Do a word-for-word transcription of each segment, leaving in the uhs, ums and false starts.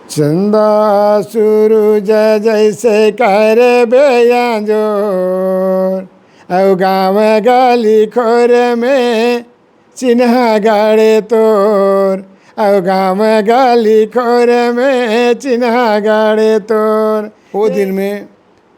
चंदा सूरज जैसे करबे अंजोर, अउ गाँव गली खोर में चिन्हा गाड़े तोर, अउ गाँव गली खोर में चिन्हा गाड़े तोर। वो दिन में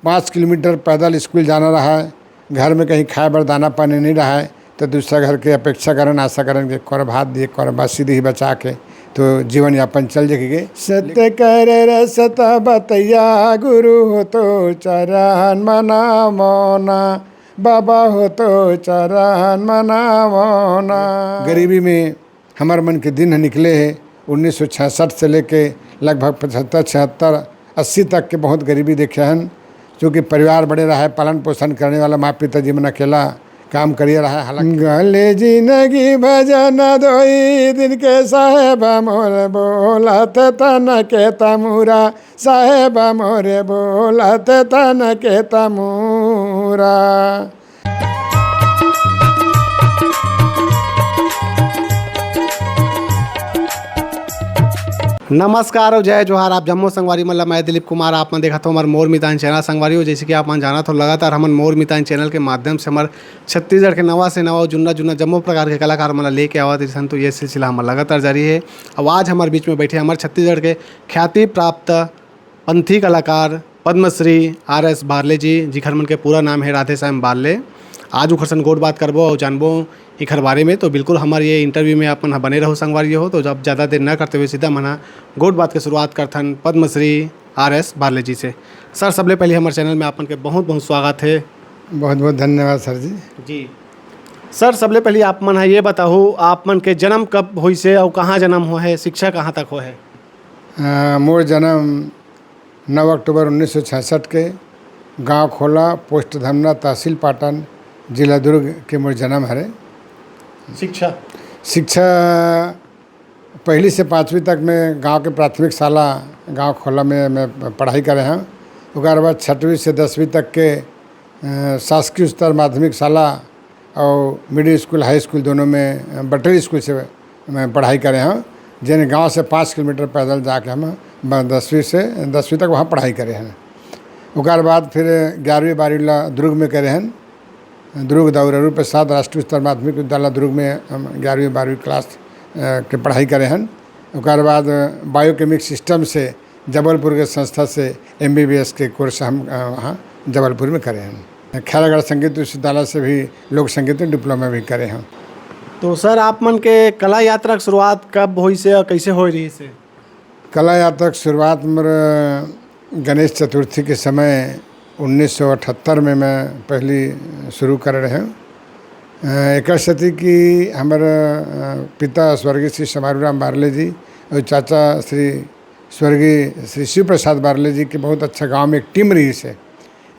पाँच किलोमीटर पैदल स्कूल जाना रहा है, घर में कहीं खाए बर दाना पानी नहीं रहा है, तो दूसरा घर के अपेक्षा करन, आशा करन कि एक कौर भात दिए, एक कौर बासी दिही बचा के, तो जीवन यापन चल जाए। सत्य कर रसत बतैया, गुरु हो तो चरण मना मोना, बाबा हो तो चरण मना मोना। गरीबी में हमर मन के दिन ह निकले हे। उन्नीस सौ छियासठ से लेके लगभग पचहत्तर, छिहत्तर, अस्सी तक के बहुत गरीबी देखे हन, क्योंकि परिवार बड़े रहे, पालन पोषण करने वाला माँ पिताजी मन अकेला काम करिए रहा। हालांकि गले जिंदगी भजन दोई दिन के, साहेब मोर बोलत तन के तमूरा, साहेब मोर बोलत तन के तमूरा। नमस्कार और जय जोहार। आप जम्मो संगवारी मन ला मैं दिलीप कुमार, आप मन देखत हो हमर मोर मितान चैनल। संगवारी हो, जैसे कि आप मन जानत हो, लगातार हमन मोर मितान चैनल के माध्यम से हमर छत्तीसगढ़ के नवा से नवा, जुन्ना जुन्ना जम्मो प्रकार के कलाकार मन ला लेके आवत रिसन, तो ये सिलसिला हमर लगातार जारी है। अब आज हमर बीच में बैठे हमर छत्तीसगढ़ के ख्याति प्राप्त पंथी कलाकार पद्मश्री आर एस बारले जी, जिखर मन के पूरा नाम है राधेश्याम बारले। आज उखर सन गोठ बात करबो और जानबो इखर बारे में। तो बिल्कुल हमर ये इंटरव्यू में आप मन ह बने रहो संगवारी हो। तो जब ज़्यादा देर न करते हुए सीधा मन ह गोठ बात के शुरुआत करथन पद्मश्री आर एस बारले जी से। सर, सबले पहले हमर चैनल में आप मन के बहुत बहुत स्वागत है। बहुत बहुत धन्यवाद सर जी। जी सर, सबले पहले आप मन ह ये बताओ, आप मन के जन्म कब होइसे और कहाँ जन्म हो है, शिक्षा कहाँ तक हो है? अ, मोर जन्म नौ अक्टूबर उन्नीस सौ छियासठ के गांव खोला, पोस्ट धमना, तहसील पाटन, जिला दुर्ग के मोर जन्म हरे। शिक्षा? शिक्षा पहली से पाँचवीं तक मैं गांव के प्राथमिक शाला गांव खोला में मैं पढ़ाई करे हंव। ओकर बाद छठवीं से दसवीं तक के, अ, शासकीय उच्चतर माध्यमिक शाला और मिडिल स्कूल, हाई स्कूल दोनों में, अ, बटेली स्कूल से मैं पढ़ाई करे हंव, जेन गांव से पाँच किलोमीटर पैदल जाके हम ब-, दसवीं से, दसवीं तक वहाँ पढ़ाई करे हन। ओकर बाद फिर ग्यारहवीं बारहवीं ला दुर्ग में करे हन, दुर्ग दाऊ रघुवीर प्रसाद राष्ट्रीय उच्चतर माध्यमिक विद्यालय दुर्ग में हम ग्यारहवीं बारहवीं क्लास, अ, के पढ़ाई करे हन। ओकर बाद बायोकेमिक सिस्टम से जबलपुर के संस्था से एमबीबीएस के कोर्स हम, अ, वहाँ जबलपुर में करे हन। खैरागढ़ संगीत विश्वविद्यालय से भी लोक संगीत में डिप्लोमा भी करे हन। तो सर, आप मन के कला यात्रा के शुरुआत कब होइसे और कैसे होय रहिसे? कला यात्रा के शुरुआत मोर गणेश चतुर्थी के समय उन्नीस सौ अठहत्तर में मैं पहली शुरू करे रहेंव। अ, एकर सेती कि हमर, अ, पिता स्वर्गीय श्री समारू राम बारले जी और चाचा श्री स्वर्गीय श्री शिव प्रसाद बारले जी के बहुत अच्छा गांव में एक टीम रहिस हे।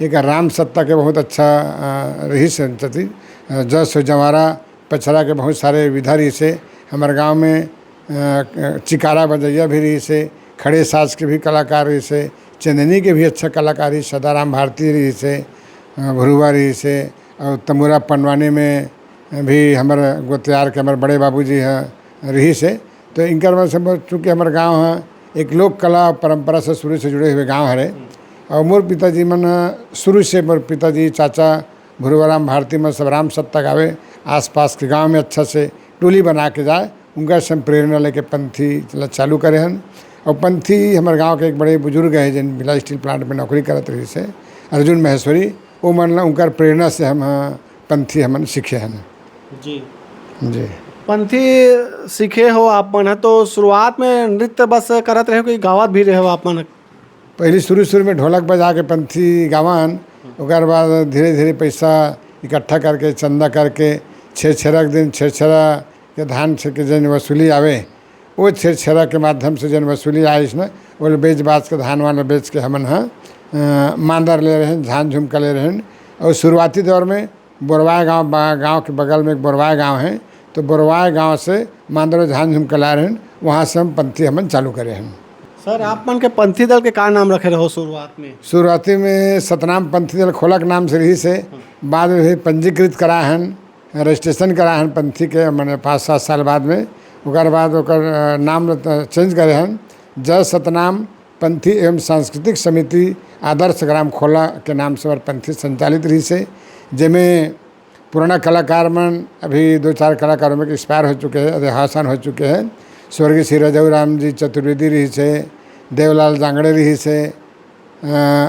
एक राम सत्ता के बहुत अच्छा, अ, रहिस हे सेती, अ, जस और जंवारा पचरा के बहुत सारे विधा रहिस हे। हमर गांव में, अ, चिकारा बजैया भी रहिस हे, खड़े साज के भी कलाकार रहिस हे, चंदनी के भी अच्छा कलाकार रहिस, सदाराम भारती रहिस हे, अ, भुरुवा रहिस हे, और तमुरा पंडवानी में भी हमर गोतियार के हमर बड़े बाबूजी ह रहिस हे। तो इनकर मन से मोर, चूँकि हमर गांव ह एक लोक कला परंपरा से शुरू से जुड़े हुए गांव हरे, और मोर पिताजी मन ह शुरू से, मोर पिताजी, चाचा भुरुवाराम भारती मन सब राम सत्ता गावे, आसपास के गांव में अच्छा से टोली बना के जाए, उनकर से हम प्रेरणा लेके पंथी ला चालू करे हन। और पंथी हमर गांव के एक बड़े बुजुर्ग हे, जिन भिलाई स्टील प्लांट में नौकरी करत रहिस हे, अर्जुन महेश्वरी, वो मन ला उनकर प्रेरणा से हम ह पंथी हमन सीखे हन। जी। जी। पंथी सीखे हो आप मन ह, तो शुरुआत में नृत्य बस करत रहे हो कि गावत भी रहे हो आप मन? पहली शुरू शुरू में ढोलक बजा के पंथी गावन, ओकर बाद धीरे धीरे पैसा इकट्ठा करके, चंदा करके, छेरछेरा के दिन छेरछेरा के धान छे के जन वसूली आवे, वो छेरछेरा के माध्यम से जन वसूली आइस न, वो ल बेच बाच के, धान वान ल बेच के हमन ह, अ, मांदर ले रहेन, झान झुमका ले रहेन। और शुरुआती दौर में बोरवाय गांव, बा-, गांव के बगल में एक बोरवाय गांव है, तो बोरवाय गांव से मांदर झान झुमका लाए रहेन, वहाँ से हम पंथी हमन चालू करे हन। सर, आप मन के पंथी दल के का नाम रखे रहो शुरुआत में? शुरुआती में सतनाम पंथी दल खोला के नाम से रहिस हे, बाद में भी पंजीकृत कराए हन, रजिस्ट्रेशन कराए हन पंथी के, माने पाँच सात साल बाद में। ओकर बाद ओकर, अ, नाम त चेंज करे हन, जय सतनाम। पंथी एवं सांस्कृतिक समिति आदर्श ग्राम खोला के नाम से हमर पंथी संचालित रहिस हे, जेमे पुराना कलाकार मन, अभी दो चार कलाकार मन के एक्सपायर हो चुके हैं, देहावसान हो चुके हैं। स्वर्गीय श्री रजऊ राम जी चतुर्वेदी रहिस हे, देवलाल जांगड़े रहिस हे, अ,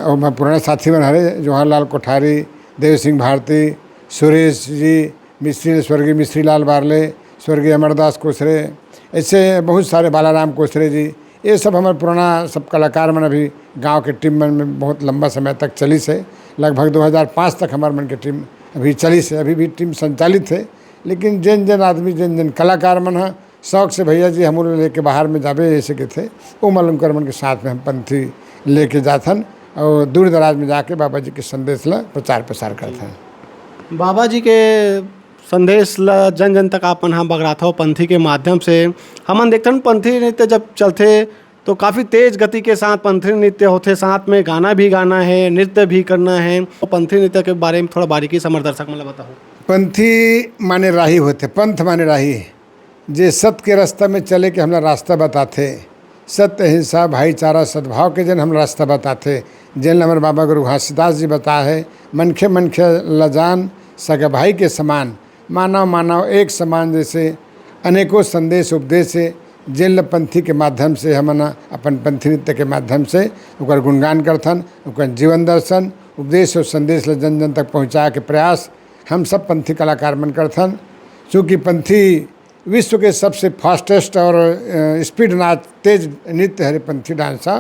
ओमा पुराना साथी मन हरे, जवाहरलाल कोठारी, देव सिंह भारती, सुरेश जी मिस्त्री, स्वर्गीय मिस्त्री लाल बारले, स्वर्गीय अमरदास कोसरे, ऐसे बहुत सारे, बालाराम कोसरे जी, ये सब हमर पुराना सब कलाकार मन अभी गांव के टीम मन में बहुत लंबा समय तक चलिस हे। लगभग दो हज़ार पाँच तक हमर मन के टीम अभी चलिस हे, अभी भी टीम संचालित हे। लेकिन जेन जेन आदमी, जेन जेन कलाकार मन ह शौक से, "भैया जी, हमू ल लेके बाहर में जाबे," ऐसे कथे, वो मन उनकर मन के साथ में हम पंथी लेके जाथन और दूर दराज में जाके बाबा जी के संदेश ला प्रचार प्रसार करथन। बाबा जी के संदेश ला जन जन तक आप मन ह बगराथव पंथी के माध्यम से। हमन देखथन, पंथी नृत्य जब चलथे तो काफ़ी तेज गति के साथ पंथी नृत्य होथे, साथ में गाना भी गाना है, नृत्य भी करना है। तो पंथी नृत्य के बारे में थोड़ा बारीकी से हमर दर्शक मन ला बताओ। पंथी माने राही होथे, पंथ माने राही, जे सत के रास्ता में चले के हमला रास्ता बताथे, सत्य, अहिंसा, भाईचारा, सद्भाव के जेन हमला रास्ता बताथे, जेन ल हमर बाबा गुरु घासीदास जी बताए हे, "मनखे मनखे ल जान, सगा भाई के समान, मानव मानव एक समान।" जैसे अनेकों संदेश उपदेश हे, जेन ल पंथी के माध्यम से हमन अपन पंथी नृत्य के माध्यम से ओकर गुणगान करथन, ओकर जीवन दर्शन, उपदेश और संदेश ल जन जन तक पहुँचाए के प्रयास हम सब पंथी कलाकार मन करथन। चूँकि पंथी विश्व के सबसे फास्टेस्ट और, अ, स्पीड नाच, तेज नृत्य हरे पंथी डांस ह।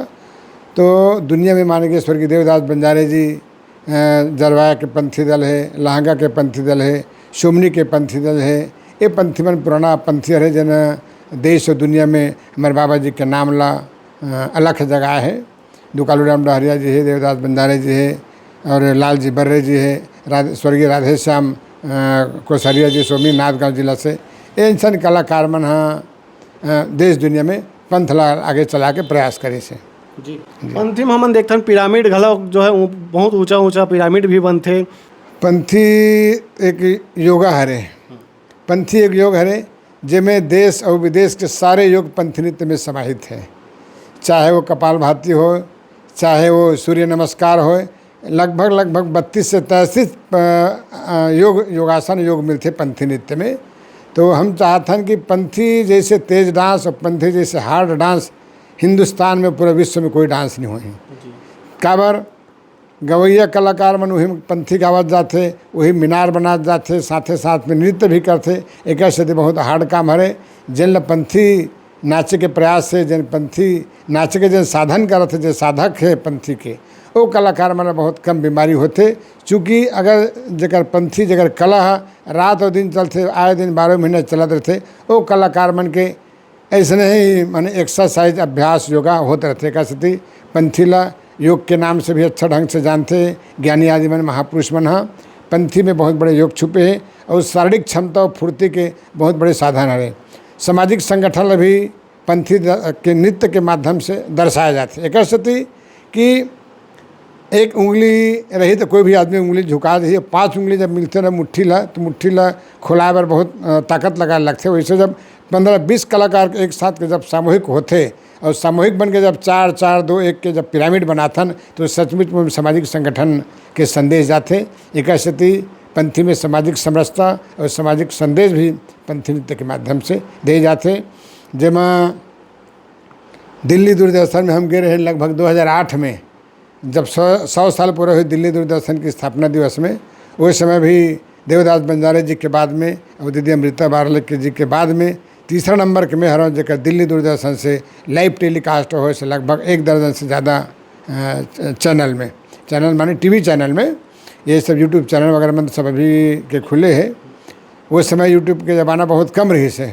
तो दुनिया में माने के स्वर्गीय देवदास बंजारे जी, अ, जरवाया के पंथी दल हे, लहंगा के पंथी दल हे, सुमनी के पंथी दल हे। ये पंथी मन पुराना पंथी हरे, जेन देश और दुनिया में हमर बाबा जी के नाम ला, अ, अलख जगाए हे। दुकालू राम डहरिया जी हे, देवदास बंजारे जी हे और लाल जी बर्रे जी हे, राधे-, स्वर्गीय राधेश्याम, अ, कोसरिया जी, सोमनाथ गांव जिला से। ये इंसान कलाकार मन ह, अ, देश दुनिया में पंथ ला आगे चला के प्रयास करे से। जी। पंथी में हमन देखथन पिरामिड घलो जो है, वो बहुत ऊंचा ऊंचा पिरामिड भी बनथे। पंथी एक योगा हरे, पंथी एक योग हरे, जेमे देश और विदेश के सारे योग पंथी नृत्य में समाहित हे, चाहे वो कपालभाति हो, चाहे वो सूर्य नमस्कार हो। लगभग, लगभग बत्तीस से तैंतीस, अ, अ, योग, योगासन, योग मिलथे पंथी नृत्य में। तो हम चाहथन कि पंथी जैसे तेज डांस और पंथी जैसे हार्ड डांस हिंदुस्तान में, पूरे विश्व में कोई डांस नहीं होही। काबर, गवैया कलाकार मन उही पंथी गावत जाथे, उही मीनार बनात जाथे, साथे साथ में नृत्य भी करथे। एकर सेती बहुत हार्ड काम हरे। जेन ल पंथी नाचे के प्रयास हे, जेन पंथी नाचे के जेन साधन करत हे, जे साधक हे पंथी के, ओ कलाकार मन ल बहुत कम बीमारी होथे। चूँकि अगर जेकर पंथी, जेकर कला ह रात और दिन चलथे, आए दिन बारह महीना चलत रथे, ओ कलाकार मन के अइसने ही माने एक्सरसाइज, अभ्यास, योगा होत रथे। एकर सेती पंथी ला योग के नाम से भी अच्छा ढंग से जानथे। ज्ञानी आदि मन, महापुरुष मन ह पंथी में बहुत बड़े योग छुपे हे और शारीरिक क्षमता और फुर्ती के बहुत बड़े साधन हवे। सामाजिक संगठन ला भी पंथी द-, के नृत्य के माध्यम से दर्शाया जाथे। एकर सेती कि एक उंगली रही तो कोई भी आदमी उंगली झुका देही। पांच उंगली जब मिलथे ना मुट्ठी ला, तो मुट्ठी ला खोलाए बर बहुत, अ, ताकत लगाए लगथे। वैसे जब पन्द्रह बीस कलाकार के एक साथ के जब सामूहिक होथे और सामूहिक बन के जब चार, चार, दो, एक के जब पिरामिड बनाथन, तो सचमुच में सामाजिक संगठन के संदेश जाथे। एकर सेती पंथी में सामाजिक समरसता और सामाजिक संदेश भी पंथी नृत्य के माध्यम से दे जाथे। जेमा दिल्ली दूरदर्शन में हम गए रहे लगभग दो हज़ार आठ में, जब सौ, सौ साल पूरे हुए दिल्ली दूरदर्शन की स्थापना दिवस में। उस समय भी देवदास बंजारे जी के बाद में और दीदी अमृता बारले के जी के बाद में तीसरा नंबर के मैं हरव, जेकर दिल्ली दूरदर्शन से लाइव टेलीकास्ट होए से लगभग एक दर्जन से ज़्यादा, अ, च-, चैनल में, चैनल माने टीवी चैनल में, ये सब YouTube चैनल वगैरह में तो सब अभी के खुले हैं। वो समय YouTube के ज़माना बहुत कम रहिस हे।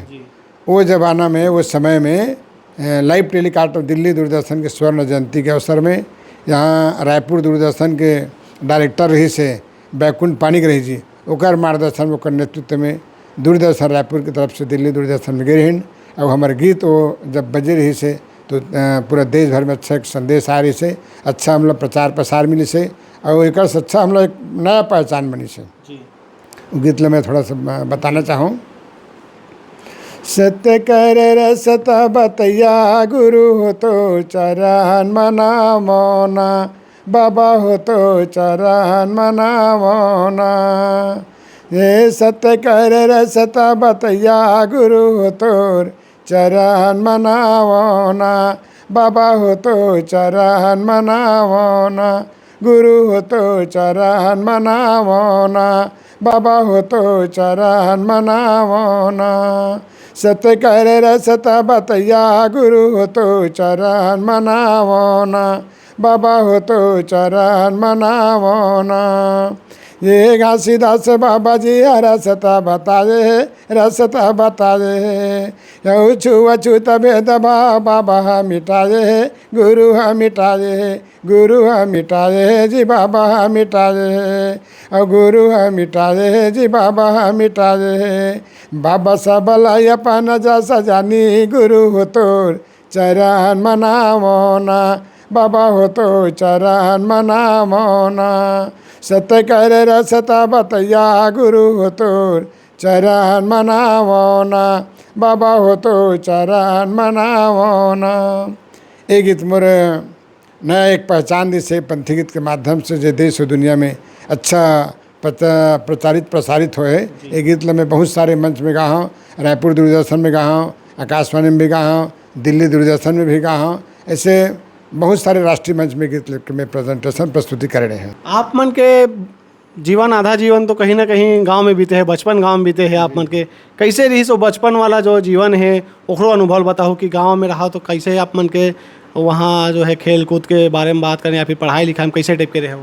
वो ज़माना में, वो समय में, अ, लाइव टेलीकास्ट दिल्ली दूरदर्शन के स्वर्ण जयंती के अवसर में यहाँ रायपुर दूरदर्शन के डायरेक्टर रहिस हे बैकुंठ पाणिग्रही जी, ओकर मार्गदर्शन, ओकर नेतृत्व में दूरदर्शन रायपुर की तरफ से दिल्ली दूरदर्शन में गए रहिन। और हमारे गीत वो जब बजे रहिस हे तो, अ, पूरा देश भर में अच्छा एक संदेश आ रहिस हे, अच्छा हमला प्रचार प्रसार मिलिस हे और एकर से अच्छा हमला एक नया पहचान बनिस हे। जी। वो गीत ला मैं थोड़ा सा ब-, बताना चाहूँ। सत्य कर रसता बतैया गुरु हो तो चरण मनावो ना, बाबा हो तो चरण मनावो ना। ये सत्य कर रसता बतैया गुरु हो तोर चरण मनावो ना, बाबा हो तो चरण मनावो ना, गुरु हो तो चरण मनावो ना, बाबा हो तो चरण मनावो ना। सत्य कर रसता बतैया गुरु हो तो चरण मनावो ना, बाबा हो तो चरण मनावो ना। ये घासीदास बाबा जी ह रसता बताए हे, रसता बताए हे। यहू छुआ छूत भेद भाव बाबा ह मिटाए हे, गुरु ह मिटाए हे, गुरु ह मिटाए हे जी, बाबा ह मिटाए हे। अउ गुरु ह मिटाए हे जी, बाबा ह मिटाए हे। बाबा सबला अपन जस जानी, गुरु हो तोर चरण मनावो ना, बाबा हो तो चरण मनावो ना। सत्य कर रसता बतैया गुरु हो तोर चरण मनावो ना, बाबा हो तो चरण मनावो ना। ये गीत मोर नया एक पहचान दिस हे पंथी गीत के माध्यम से, जे देश और दुनिया में अच्छा प्रच-, प्रचारित प्रसारित होए हे। ये गीत ल मैं बहुत सारे मंच में गा हूँ, रायपुर दूरदर्शन में गा हूँ, आकाशवाणी में भी गा हूँ, दिल्ली दूरदर्शन में भी गा हूँ। ऐसे बहुत सारे राष्ट्रीय मंच में गीत ल मैं प्रेजेंटेशन, प्रस्तुति करे रहे हूँ। आप मन के जीवन, आधा जीवन तो कहीं ना कहीं गांव में बीते हे, बचपन गांव में बीते हे आप मन के। कैसे रहिस वो बचपन वाला जो जीवन हे, ओकरो अनुभव बताओ कि गांव में रहा तो कैसे आप मन के वहाँ जो है खेल कूद के बारे में बात करें या फिर पढ़ाई लिखाई में कैसे टाइप के रहे हो?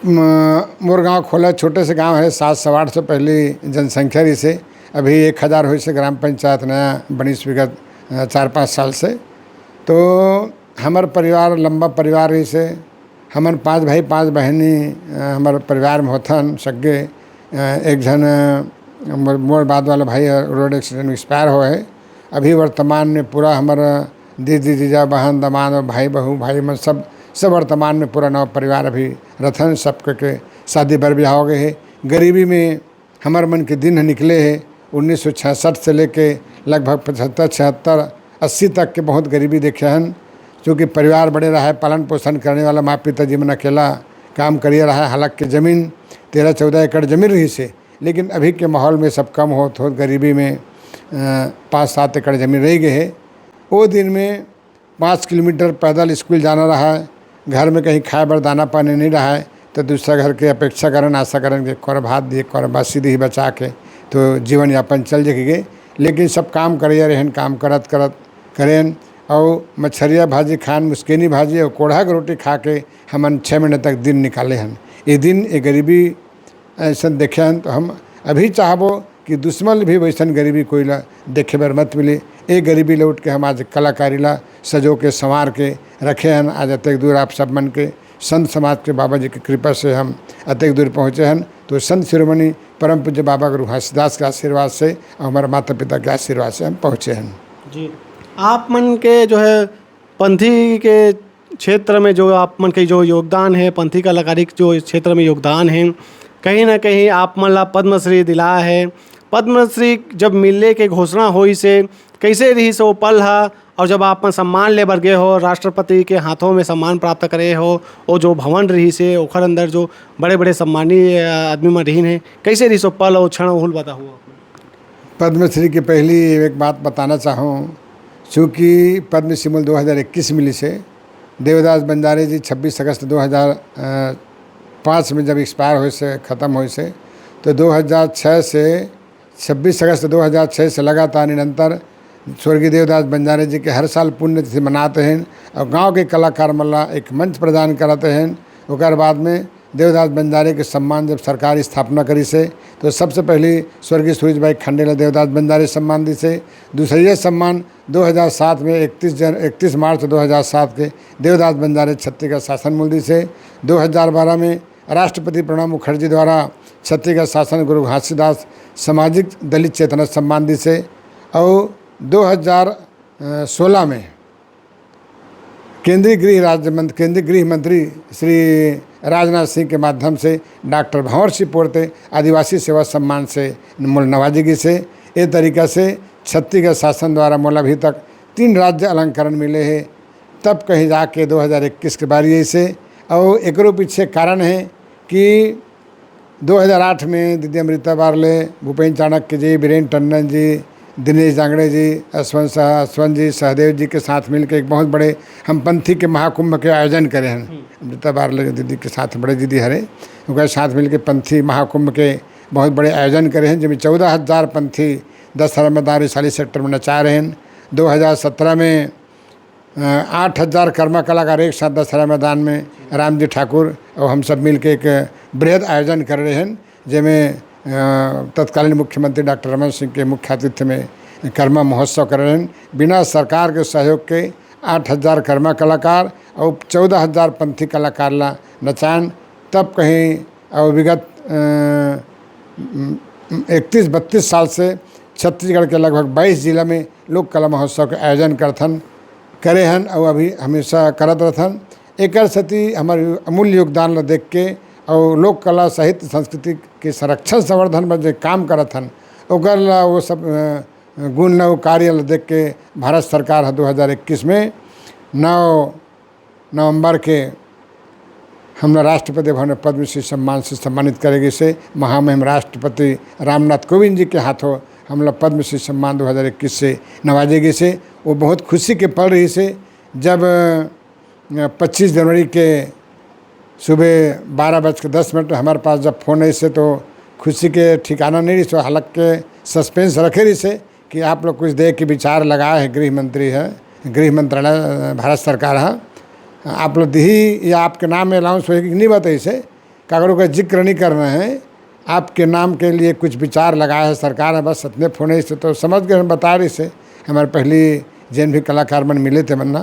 म-, मोर गांव खोला छोटे से गांव हे, सात सौ आठ सौ पहली जनसंख्या रहिस हे। अभी एक हजार होइस हे ग्राम पंचायत नया बनिस विगत, अ, चार पाँच साल से। तो हमर परिवार लंबा परिवार रहिस हे। हमन पांच भाई पांच बहिनी, अ, हमर परिवार में होथन सग्गे। अ, एक झन, अ, मोर, मोर बाद वाला भाई ह रोड एक्सीडेंट में एक्सपायर होए हे। अभी वर्तमान में पूरा हमर दीदी, जीजा, बहन, दमाद और भाई, बहू, भाई मन सब, सब वर्तमान में पूरा नौ परिवार अभी रथन। सबके के शादी बर बिहाव हो गए हे। गरीबी में हमर मन के दिन ह निकले हे। उन्नीस सौ छियासठ से लेके लगभग पचहत्तर, छिहत्तर, अस्सी तक के बहुत गरीबी देखे हन, क्योंकि परिवार बड़े रहा है, पालन पोषण करने वाला माँ पिता जी मन अकेला काम करिए रहा है। हालांकि जमीन तेरह चौदह एकड़ जमीन रहिस हे, लेकिन अभी के माहौल में सब कम होत होत गरीबी में, अ, पाँच सात एकड़ जमीन रह गए हे। वो दिन में पाँच किलोमीटर पैदल स्कूल जाना रहा है, घर में कहीं खाए बर दाना पानी नहीं रहा है, तो दूसरा घर के अपेक्षा करन, आशा करन कि कोर भात दिए, कोर बासी दिए बचा के, तो जीवन यापन चल जाएगी। लेकिन सब काम करे रहेन, काम करत करत करेन, और मछरिया भाजी खान, मुस्केनी भाजी और कोढ़ा के रोटी खा के हमन छः महीने तक दिन निकाले हन। ये दिन, ये गरीबी ऐसन देखे हन, तो हम अभी चाहबो कि दुश्मन भी वैसन गरीबी कोई ला देखे बर मत मिले। ए गरीबी लौट के हम आज कलाकारी ला सजो के, संवार के रखे हन। आज अतेक दूर आप सब मन के संत समाज के बाबा जी के कृपा से हम अतेक दूर पहुँचे हन। तो संत शिरोमणि परम पूज्य बाबा गुरु घासीदास के आशीर्वाद से और हमारे माता पिता के आशीर्वाद से हम पहुँचे हन। जी, आप मन के जो है पंथी के क्षेत्र में जो आप मन के जो योगदान है, पंथी कलाकारी के जो इस क्षेत्र में योगदान है, कहीं ना कहीं आप मन ला पद्मश्री दिला है। पद्मश्री जब मिलने के घोषणा होइस हे, कैसे रहिस वो पल हा? और जब आप मन सम्मान ले बर गए हो, राष्ट्रपति के हाथों में सम्मान प्राप्त करे हो, वो जो भवन रहिस हे, ओखर अंदर जो बड़े-बड़े सम्मानीय, अ, आदमी मन रहिन हे, कैसे रहिस वो पल, वो क्षण, ओहू ल बताहू आप मन। पद्मश्री के पहली एक बात बताना चाहूँ, चूँकि पद्मश्री मोला दो हज़ार इक्कीस मिलिस हे, देवदास बंजारे जी छब्बीस अगस्त दो हज़ार पाँच में जब एक्सपायर होइस हे, खतम होइस हे, तो दो हज़ार छः से, छब्बीस अगस्त दो हज़ार छः से लगातार निरंतर स्वर्गीय देवदास बंजारे जी के हर साल पुण्यतिथि मनात रहेन और गांव के कलाकार मन ला एक मंच प्रदान करत रहेन। ओकर बाद में देवदास बंजारे के सम्मान जब सरकार स्थापना करिस हे, तो सबसे पहली स्वर्गीय सूरज भाई खंडे ला देवदास बंजारे सम्मान दिस हे। दूसरा सम्मान दो हज़ार सात में इकतीस जन-, इकतीस मार्च दो हज़ार सात के देवदास बंजारे छत्तीसगढ़ शासन मोला दिस हे। दो हज़ार बारह में राष्ट्रपति प्रणब मुखर्जी द्वारा छत्तीसगढ़ शासन गुरु घासीदास सामाजिक दलित चेतना सम्मान दिस हे। और दो हज़ार सोलह में केंद्रीय गृह राज्य मंत्री, केंद्रीय गृह मंत्री श्री राजनाथ सिंह के माध्यम से डॉक्टर भंवर सिंह पोर्ते आदिवासी सेवा सम्मान से मोला नवाजे गिस हे। ए तरीका से छत्तीसगढ़ शासन द्वारा मोला अभी तक तीन राज्य अलंकरण मिले हे, तब कहीं जाके दो हज़ार इक्कीस के बारी ऐसे। और एकरो पीछे कारण है कि दो हज़ार आठ में दीदी अमृता बारले, भूपेंद्र चाणक्य जी, बीरेन टंडन जी, दिनेश जांगड़े जी, यशवंत शाह, यशवंत जी, सहदेव जी के साथ मिलकर एक बहुत बड़े हम पंथी के महाकुंभ के आयोजन करे हैं। अमृता बारले दीदी के साथ, बड़े दीदी हरे, उनके साथ मिलकर पंथी महाकुंभ के बहुत बड़े आयोजन करे हैं, जिसमें चौदह हज़ार पंथी दशहरा मैदान वैशाली सेक्टर में नचा रहे हैं। दो हज़ार सत्रह में अ, आठ हज़ार कर्मा कलाकार एक साथ दशहरा मैदान में रामजी ठाकुर और हम सब मिलके एक बृहद आयोजन कर रहे हैं, जेमे, अ, तत्कालीन मुख्यमंत्री डॉक्टर रमन सिंह के मुख्य आतिथ्य में कर्मा महोत्सव कर रहे हैं। बिना सरकार के सहयोग के आठ हज़ार कर्मा कलाकार और चौदह हज़ार पंथी कलाकार ला नचान। तब कहीं और विगत, अ, इकतीस बत्तीस साल से छत्तीसगढ़ के लगभग बाईस जिला में लोक कला महोत्सव के आयोजन करथन, करे हन और अभी हमेशा करत रहथन। एकर सेती हमर अमूल्य योगदान ला देख के और लोक कला, साहित्य, संस्कृति के संरक्षण संवर्धन में जो काम करत हन, ओकर ला वो सब, अ, गुण ला, वो कार्य ला देख के भारत सरकार ह दो हज़ार इक्कीस में नौ नवंबर के हमला राष्ट्रपति भवन में पद्मश्री सम्मान से सम्मानित करे गिस हे। महामहिम राष्ट्रपति रामनाथ कोविंद जी के हाथों हमला पद्मश्री सम्मान दो हज़ार इक्कीस से नवाजे गिस हे। वो बहुत खुशी के पल रहिस हे, जब, अ, पच्चीस जनवरी के सुबह बारह बज के दस मिनट हमारे पास जब फ़ोन आइस हे, तो खुशी के ठिकाना नहीं रहिस हे, हालांकि सस्पेंस रखे रहिस हे कि आप लोग कुछ देख के विचार लगाए हे, गृह मंत्री हे, गृह मंत्रालय, अ, भारत सरकार हे, आप लोग दिही या आपके नाम में अनाउंस होही कि नहीं, बताइस हे, कागरों का जिक्र नहीं करना है, आपके नाम के लिए कुछ विचार लगाए हे सरकार हे, बस इतने फ़ोन आइस हे, तो समझ गए, हम बता रहिस हे, हमारे पहली जेन भी कलाकार मन मिले थे मन ना,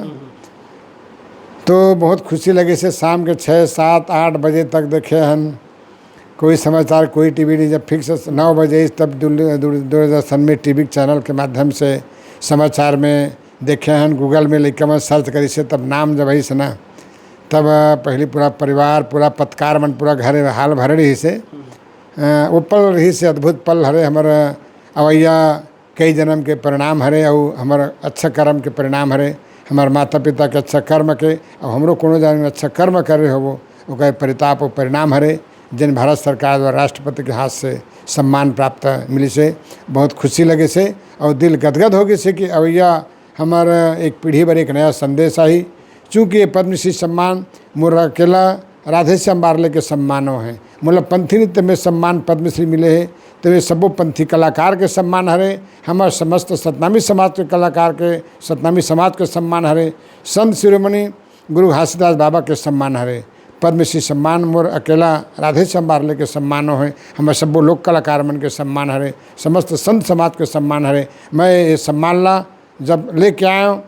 तो बहुत खुशी लगिस हे। शाम के छः, सात, आठ बजे तक देखे हन, कोई समाचार, कोई टीवी नहीं। जब फिक्स नौ बजे आइस, तब दूर-, दूर-, दूरदर्शन में टीवी चैनल के माध्यम से समाचार में देखे हन, Google में लइका मन सर्च करिस हे, तब नाम जब आइस ना, तब, अ, पहली पूरा परिवार, पूरा पत्रकार मन, पूरा घर हाल भरे रहिस हे। अ, वो पल रहिस हे, अद्भुत पल हरे हमर अवैया कई जन्म के परिणाम हरे, अउ हमर अच्छा कर्म के परिणाम हरे, हमर माता पिता के अच्छा कर्म के, अउ हमरो कोनो जन्म में अच्छा कर्म करे होबो, ओकर परिताप अउ परिणाम हरे, जेन भारत सरकार द्वारा राष्ट्रपति के हाथ से सम्मान प्राप्त मिलिस हे। बहुत खुशी लगिस हे अउ दिल गदगद हो गिस हे कि अवैया हमर एक पीढ़ी बर एक नया संदेश आही। चूँकि ये पद्मश्री सम्मान मोर अकेला राधेश्याम बारले के सम्मानो हे। मोला पंथी नृत्य में सम्मान पद्मश्री मिले हे, तो ये सबो पंथी कलाकार के सम्मान हरे, हमर समस्त सतनामी समाज के कलाकार के, सतनामी समाज के सम्मान हरे, संत शिरोमणि गुरु घासीदास बाबा के सम्मान हरे। पद्मश्री सम्मान मोर अकेला राधेश्याम बारले के सम्मानो हे, हमर सबो लोक कलाकार मन के सम्मान हरे, समस्त संत समाज के सम्मान हरे। मैं ये सम्मान ला जब लेके आयो,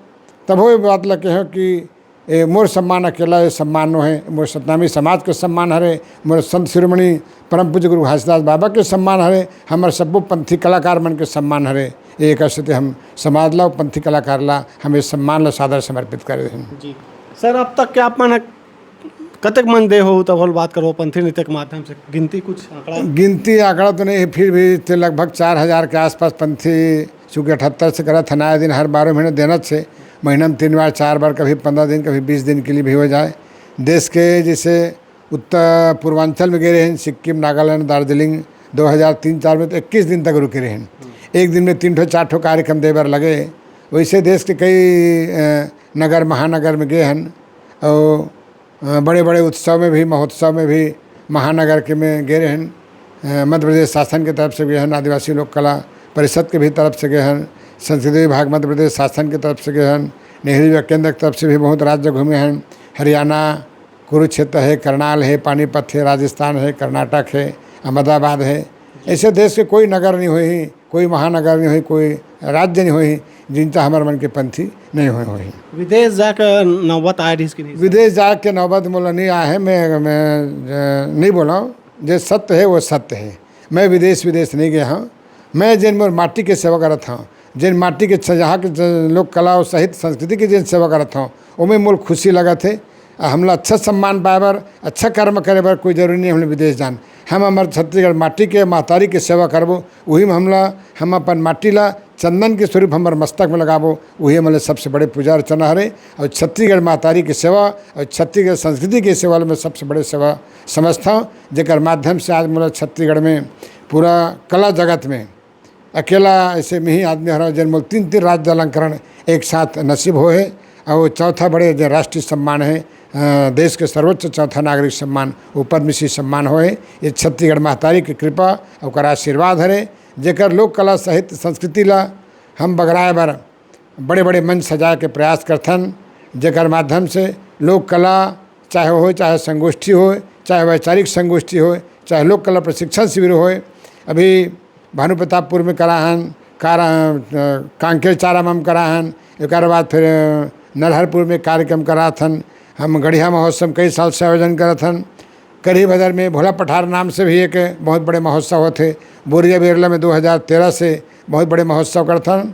तभो ये बात ला कहो कि ए मोर सम्मान अकेला ये सम्मान नो हे, मोर सतनामी समाज के सम्मान हरे, मोर संत शिरोमणि परम पूज्य गुरु घासीदास बाबा के सम्मान हरे, हमर सब्बो पंथी कलाकार मन के सम्मान हरे। एकर सेती हम समाज ला, पंथी कलाकार ला, हम ये सम्मान ला सादर समर्पित करे हन। जी सर, अब तक के आप मन कतेक मन दे हो, तब होल बात करो, पंथी नृत्य के माध्यम से गिनती, कुछ आंकड़ा? गिनती आंकड़ा तो नहीं है, फिर भी ते लगभग चार हज़ार के आसपास पंथी, चूँकि अठहत्तर से करत हन, आए दिन हर बारह महीने देना छे, महीना में तीन बार, चार बार, कभी पन्द्रह दिन, कभी बीस दिन के लिए भी हो जाए। देश के जैसे उत्तर पूर्वांचल में गए रहेन, सिक्किम, नागालैंड, दार्जिलिंग, दो हज़ार तीन चार में तो इक्कीस दिन तक रुके रहेन। एक दिन में तीन ठो चार ठो कार्यक्रम दे बर लगे। वैसे देश के कई, अ, नगर महानगर में गए हन और अ, बड़े-बड़े उत्सव में भी, महोत्सव में भी महानगर के में गए रहेन। अ, मध्य प्रदेश शासन के तरफ से गए हन, आदिवासी लोक कला परिषद के भी तरफ से गए हन, संस्कृति विभाग मध्य प्रदेश शासन के तरफ से गए हन, नेहरू युवा केंद्र के तरफ से भी बहुत राज्य घूमे हन। हरियाणा, कुरुक्षेत्र हे, करनाल हे, पानीपत हे, राजस्थान हे, कर्नाटक हे, अहमदाबाद हे। ऐसे देश के कोई नगर नहीं होही, कोई महानगर नहीं होही, कोई राज्य नहीं होही, जिनता हमर मन के पंथी नहीं होए होही। विदेश जाके नौबत आए रहिस कि नहीं? विदेश जाके नौबत मोला नहीं आए हे, मैं, मैं, अ, नहीं बोला हूँ। जे सत्य हे, वो सत्य हे। मैं विदेश, विदेश नहीं गया हूँ। मैं जेन मोर माटी के सेवा करत हूँ, जेन माटी के छ-, यहाँ के ज-, लोक कला और साहित्य संस्कृति के जेन सेवा करत हूँ, ओमे मोर खुशी लगत हे। आ हमला अच्छा सम्मान पाए बर, अच्छा कर्म करे बर कोई जरूरी नहीं हमला विदेश जान। हम हमर छत्तीसगढ़ माटी के, महतारी के सेवा करबो, वही में हमला, हम अपन माटी ला चंदन के स्वरूप हमर मस्तक में लगाबो, वही हमर सबसे बड़े पूजा अर्चना हरे। और छत्तीसगढ़ महतारी के सेवा और छत्तीसगढ़ संस्कृति के सेवा में सबसे बड़े सेवा समझता हूँ, जेकर माध्यम से आज मोला छत्तीसगढ़ में पूरा कला जगत में अकेला ऐसे में ही आदमी हरा, जेन मोला तीन, तीन राज्य अलंकरण एक साथ नसीब होए हे। और चौथा बड़े जे राष्ट्रीय सम्मान है, अ, देश के सर्वोच्च चौथा नागरिक सम्मान, वो पद्मश्री सम्मान होए हे। ये छत्तीसगढ़ महतारी की कृपा, ओकर आशीर्वाद हरे, जेकर लोक कला, साहित्य, संस्कृति ला हम बगराए बर बड़े-बड़े मंच सजाए के प्रयास करथन, जेकर माध्यम से लोक कला, चाहे होए, चाहे संगोष्ठी होए, चाहे वैचारिक संगोष्ठी होए, चाहे लोक कला प्रशिक्षण शिविर होए, अभी भानु प्रतापपुर में करा हन, कारा-, अ, कांकेर चारामा में करा हन, एकर बाद फिर, अ, नरहरपुर में कार्यक्रम कराथन। हम गढ़िया महोत्सव कई साल से आयोजन करत हन। करीब हदर में भोला पठार नाम से भी एक बहुत बड़े महोत्सव होथे। बोरिया बेरला में दो हज़ार तेरह से बहुत बड़े महोत्सव करथन।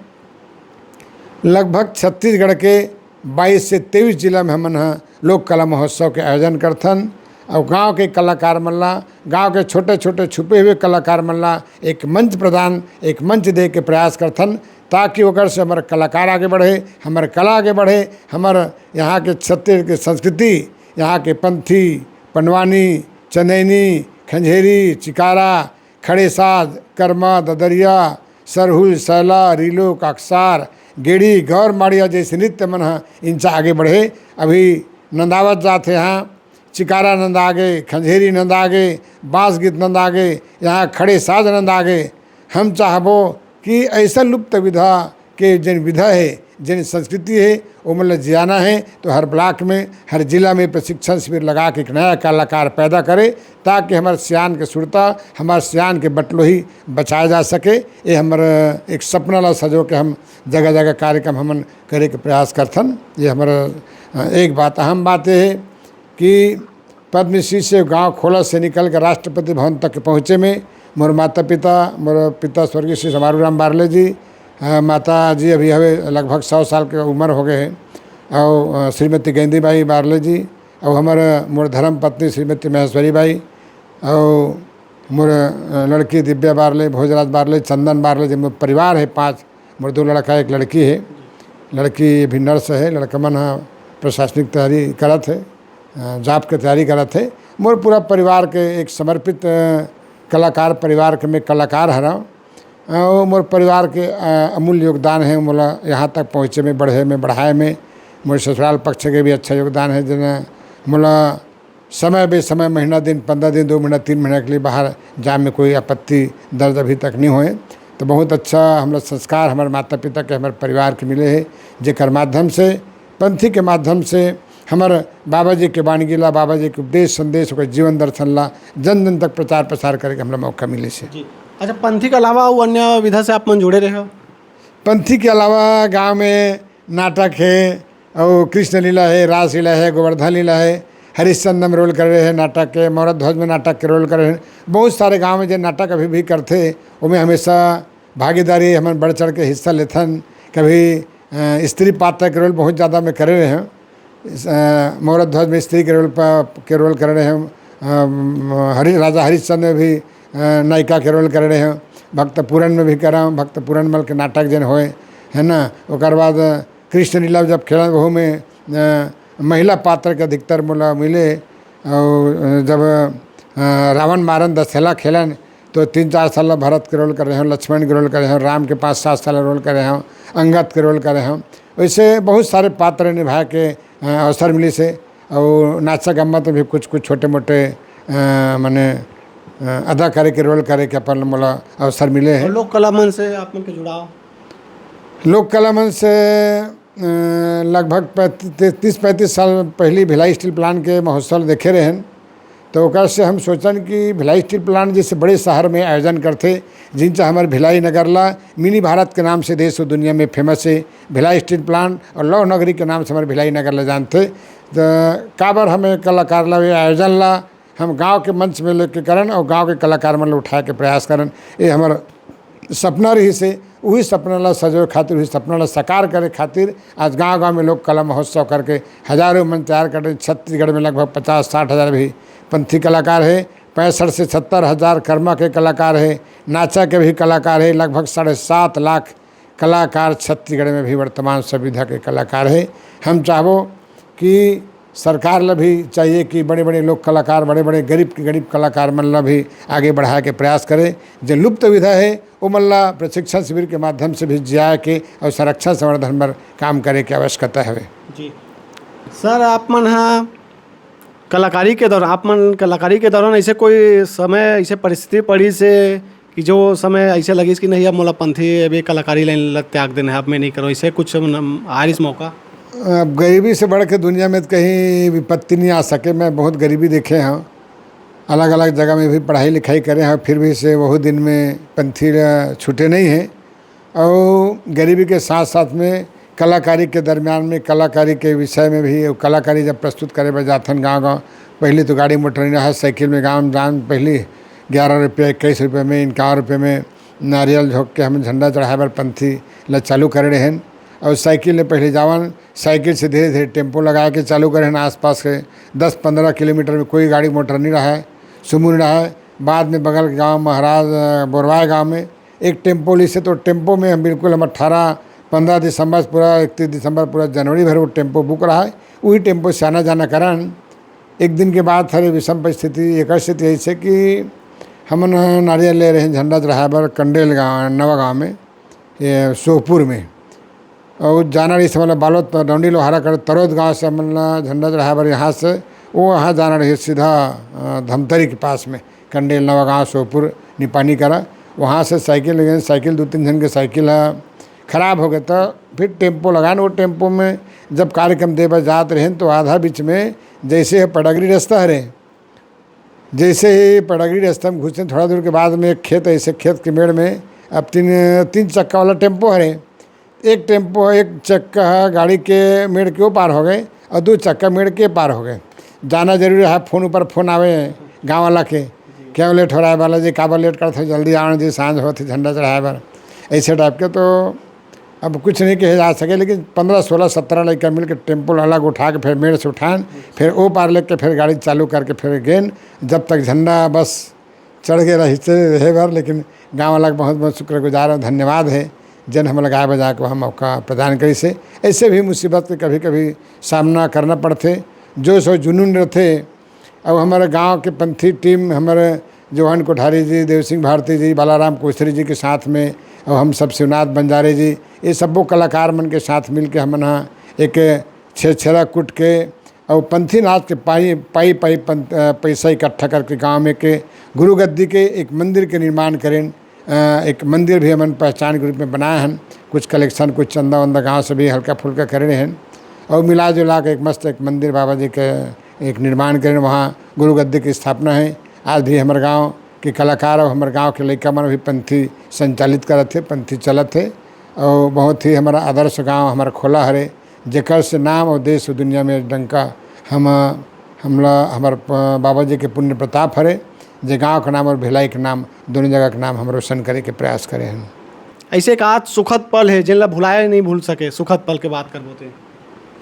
लगभग छत्तीसगढ़ के बाईस से तेईस जिला में हमन ह लोक कला महोत्सव के आयोजन करथन। और गांव के कलाकार मन ला, गांव के छोटे छोटे छुपे हुए कलाकार मन ला एक मंच प्रदान, एक मंच दे के प्रयास करथन, ताकि ओकर से हमर कलाकार आगे बढ़े, हमर कला आगे बढ़े, हमर यहाँ के छत्तीसगढ़ के संस्कृति, यहाँ के पंथी, पंडवानी, चंदैनी, खंजेरी, चिकारा, खड़े साज, करमा, ददरिया, सरहुल, सैला, रीलो, काकसार, गेड़ी, गौर माड़िया जैसे नृत्य मन ह इनचा आगे बढ़े। अभी नंदावत जात हे, यहाँ चिकारा नंदा गे, खंजेरी नंदा गे, बांस गीत नंदा गे, यहाँ खड़े साज नंदा गे। हम चाहबो कि ऐसा लुप्त विधा के जेन विधा हे, जेन संस्कृति हे, ओमन ल जियाना हे, तो हर ब्लॉक में, हर जिला में प्रशिक्षण शिविर लगा के एक नया कलाकार पैदा करे, ताकि हमर सियान के सुरता, हमर सियान के बटलोही बचाए जा सके। ये हमर एक सपना ला सजो के हम जगह-जगह कार्यक्रम हमन करे के प्रयास करथन। ये हमर, अ, एक बात, अहम बात ये हे कि पद्मश्री से गांव खोला से निकल के राष्ट्रपति भवन तक के पहुँचे में मोर माता पिता, मोर पिता स्वर्गीय श्री समारू राम बारले जी, अ, माता जी अभी हवे लगभग सौ साल के उम्र हो गए हे, और, अ, श्रीमती गेंदी बाई बारले जी, और हमर, मोर धर्म पत्नी श्रीमती महेश्वरी बाई, और मोर, अ, लड़की दिव्या बारले, भोजराज बारले, चंदन बारले, जे मोर परिवार हे पाँच, मोर दो लड़का, एक लड़की हे। लड़की अभी नर्स हे, लड़का मन ह प्रशासनिक तैयारी करत हे, अ, जॉब के तैयारी करत हे। मोर पूरा परिवार के एक समर्पित, अ, कलाकार परिवार के मैं कलाकार हरव। अ, वो मोर परिवार के, अ, अमूल्य योगदान हे मोला यहाँ तक पहुँचे में, बढ़े में, बढ़ाए में। मोर ससुराल पक्ष के भी अच्छा योगदान हे, जेन मोला समय बेसमय, महीना दिन, पन्द्रह दिन, दो महीना, तीन महीना के लिए बाहर जाए में कोई आपत्ति दर्ज अभी तक नहीं होए। तो बहुत अच्छा हमला संस्कार हमर माता पिता के, हमर परिवार के मिले हे, जेकर माध्यम से, पंथी के माध्यम से हमर बाबा जी के बानगी ला, बाबा जी के उपदेश संदेश, ओकर जीवन दर्शन ला जन जन तक प्रचार प्रसार करे के हमला मौका मिले से। जी। अच्छा, पंथी के अलावा अउ अन्य विधा से आप मन जुड़े रहे हो? पंथी के अलावा गांव में नाटक हे, अउ कृष्ण लीला हे, रास लीला हे, गोवर्धन लीला हे, हरिश्चंद्र में रोल करे रहे नाटक के, मौरत ध्वज में नाटक के रोल करे रहे। बहुत सारे गांव में जे नाटक अभी भी करथे, ओमे हमेशा भागीदारी, हमन बढ़ चढ़ के हिस्सा लेथन। कभी, अ, स्त्री पात्र के रोल बहुत ज़्यादा मैं करे रहे हूँ। इस, अ, मौरत ध्वज में स्त्री के रोल प-, के रोल करे रहे हूँ। अ, हरि-, राजा हरिश्चंद्र में भी, अ, नायिका के रोल करे रहे हूँ। भक्त पूरन में भी करा हूँ, भक्त पूरन मल के नाटक जेन होए, है ना। ओकर बाद कृष्ण लीला जब खेलन, वहू में, अ, महिला पात्र के अधिकतर मोला मिले। और, अ, जब, अ, रावण मारन दशहला खेलन, तो तीन चार साल ला भरत के रोल करे हूँ, लक्ष्मण के रोल करे हूँ, राम के पाँच सात साल रोल करे हूँ, अंगद के रोल करे हूँ। वैसे बहुत सारे पात्र निभाए के, अ, अवसर मिलिस हे। और नाचा गम्मत में भी कुछ कुछ छोटे मोटे, अ, माने, अ, अदा करे के, रोल करे के अपन मोला अवसर मिले हे। और लोक कला मन से आप मन के जुड़ाव? लोक कला मन से, अ, लगभग पैंतीस, तीस पैंतीस साल पहली भिलाई स्टील प्लांट के महोत्सव देखे रहेन, तो ओकर से हम सोचन कि भिलाई स्टील प्लांट जैसे बड़े शहर में आयोजन करथे, जिनसे हमर भिलाई नगर ला मिनी भारत के नाम से देश और दुनिया में फेमस हे। भिलाई स्टील प्लांट और लौह नगरी के नाम से हमर भिलाई नगर ला जानथे। तो काबर हमें कलाकार ला, ये आयोजन ला हम गांव के मंच में लेके करन और गांव के कलाकार मन ला उठाए के प्रयास करन, ये हमर सपना रहिस हे। उही सपना ला सजोए खातिर, उही सपना ला साकार करे खातिर आज गांव-गांव में लोक कला महोत्सव करके हजारों मंच तैयार कर रहे। छत्तीसगढ़ में लगभग पचास साठ हजार भी पंथी कलाकार हे, पैंसठ से सत्तर हजार कर्मा के कलाकार हे, नाचा के भी कलाकार हे, लगभग साढ़े सात लाख कलाकार छत्तीसगढ़ में भी वर्तमान सुविधा के कलाकार हे। हम चाहबो कि सरकार ला भी चाहिए कि बड़े-बड़े लोक कलाकार, बड़े-बड़े गरीब के गरीब कलाकार मन ला भी आगे बढ़ाए के प्रयास करे। जे लुप्त विधा हे, ओमन ला प्रशिक्षण शिविर के माध्यम से भी जियाए के अउ संरक्षण संवर्धन बर काम करे के आवश्यकता हवे। जी। सर, आप मन ह कलाकारी के दौरान, आप मन कलाकारी के दौरान ऐसे कोई समय, ऐसे परिस्थिति पड़ी से कि जो समय ऐसे लगिस कि नहीं, अब मोला पंथी, अब ये कलाकारी लाइन ला त्याग देना है, अब मैं नहीं करूँ, ऐसे कुछ न-, आरिस मौका? अब गरीबी से बढ़ के दुनिया में तो कहीं विपत्ति नहीं आ सके। मैं बहुत गरीबी देखे हँव, अलग-अलग जगह में भी पढ़ाई लिखाई करे हँव, फिर भी से वहू दिन में पंथी ला छूटे नहीं हे। अउ गरीबी के साथ-साथ में कलाकारी के दरमियान में, कलाकारी के विषय में भी, अउ कलाकारी जब प्रस्तुत करे बर जाथन गाँव-गाँव, पहिली तो गाड़ी मोटर नइ रहय, साइकिल में गाँव में जान, पहिली ग्यारह रुपया, इक्कीस रुपया में, इक्यावन रुपया में नारियल झोंक के हम झंडा चढ़ाए बर पंथी ल चालू करे रहेन। अउ साइकिल ले पहिली जावन, साइकिल से धीरे-धीरे टेम्पो लगा के चालू करे रहेन। आसपास के दस पन्द्रह किलोमीटर में कोई गाड़ी मोटर नइ रहय, सुमो नइ रहय। बाद में बगल के गाँव महाराज, अ, बोरवाय गाँव में एक टेम्पो लिसे, तो टेम्पो में हम बिल्कुल, हम अट्ठारह, पन्द्रह दिसंबर से पूरा इकतीस दिसंबर, पूरा जनवरी भर वो टेम्पो बुक रहय। उही टेम्पो से आना जाना करन। एक दिन के बात हरे, विषम परिस्थिति, एक स्थिति ऐसे कि हमन नारियल ले रहेन झंडा चढ़ाए बर कंडेल गाँव, नवा गाँव में, ये सोहपुर में। अउ जाना रहिस हमन ला बालोद, डौंडी लोहारा कर तरोद गाँव से हमन ला झंडा चढ़ाए बर यहाँ से, वो वहाँ जाना रहिस सीधा, अ, धमतरी के पास में, कंडेल नवा गाँव, सोहपुर, निपानी करा। वहाँ से साइकिल ले गेन, साइकिल दू तीन झन के साइकिल ह खराब हो गए, त फिर टेम्पो लगान। वो टेम्पो में जब कार्यक्रम दे बर जात रहेन, तो आधा बीच में जैसे हे पडगरी रास्ता हरे, जैसे ही पडगरी रास्ता में घुसेन, थोड़ा दूर के बाद में एक खेत, ऐसे खेत के मेड़ में अब तीन, तीन चक्का वाला टेम्पो हरे। एक टेम्पो, एक चक्का ह गाड़ी के मेड़ के ओ पार हो गए और दो चक्का मेड़ के पार हो गए। जाना जरूरी है, फोन ऊपर फोन आवे गाँव वाला के, "क्या लेट हो रहा है बालाजी, काबर लेट करत हो, जल्दी आना जी, सांझ होत हे झंडा चढ़ाए बर।" ऐसे टाइप के तो अब कुछ नहीं कहे जा सके, लेकिन पन्द्रह, सोलह, सत्रह लड़का मिल के टेम्पो अलग उठा के फिर मेड़ से उठान, फिर ओ पार लेके फिर गाड़ी चालू करके फिर गेन, जब तक झंडा बस चढ़ गए रहिस रहे बर। लेकिन गाँव वाला के बहुत बहुत शुक्रगुजार हूँ, धन्यवाद है, जेन हमला गाय बजा के वहाँ मौका प्रदान करिस हे। ऐसे भी मुसीबत के कभी कभी सामना करना पड़थे, जोश और जुनून रहथे। और हमारे गांव के पंथी टीम, हमारे जोहन कोठारी जी, देव सिंह भारती जी, बालाराम कोसरी जी के साथ में, और हम सब शिवनाथ बंजारे जी, ये सबो कलाकार मन के साथ मिल के हमन ह एक छेरछेरा कूट के और पंथी नाच के पाई, पाई, पाई पं-, अ, पैसा इकट्ठा करके गांव में के गुरु गद्दी के एक मंदिर के निर्माण करेन। अ, एक मंदिर भी हमन पहचान के रूप में बनाए हन। कुछ कलेक्शन, कुछ चंदा वंदा गांव से भी हल्का फुल्का करे हन और मिला जुला के एक मस्त एक मंदिर बाबा जी के एक निर्माण करेन। वहाँ गुरु गद्दी की स्थापना है। आज भी हमारे गांव के कलाकार और हमारे गांव के लइका मन भी पंथी संचालित करत हे, पंथी चलत हे। और बहुत ही हमारा आदर्श गांव हमारा खोला हरे, जेकर से नाम और देश और दुनिया में डंका हम, हमला, हमार प-, बाबा जी के पुण्य प्रताप हरे, जे गांव के नाम और भिलाई के नाम, दोनों जगह के नाम हम रोशन करे के प्रयास करे हन। ऐसे एक आज सुखद पल है, जेन ला भुलाए नहीं भूल सके, सुखद पल के बात करबो ते।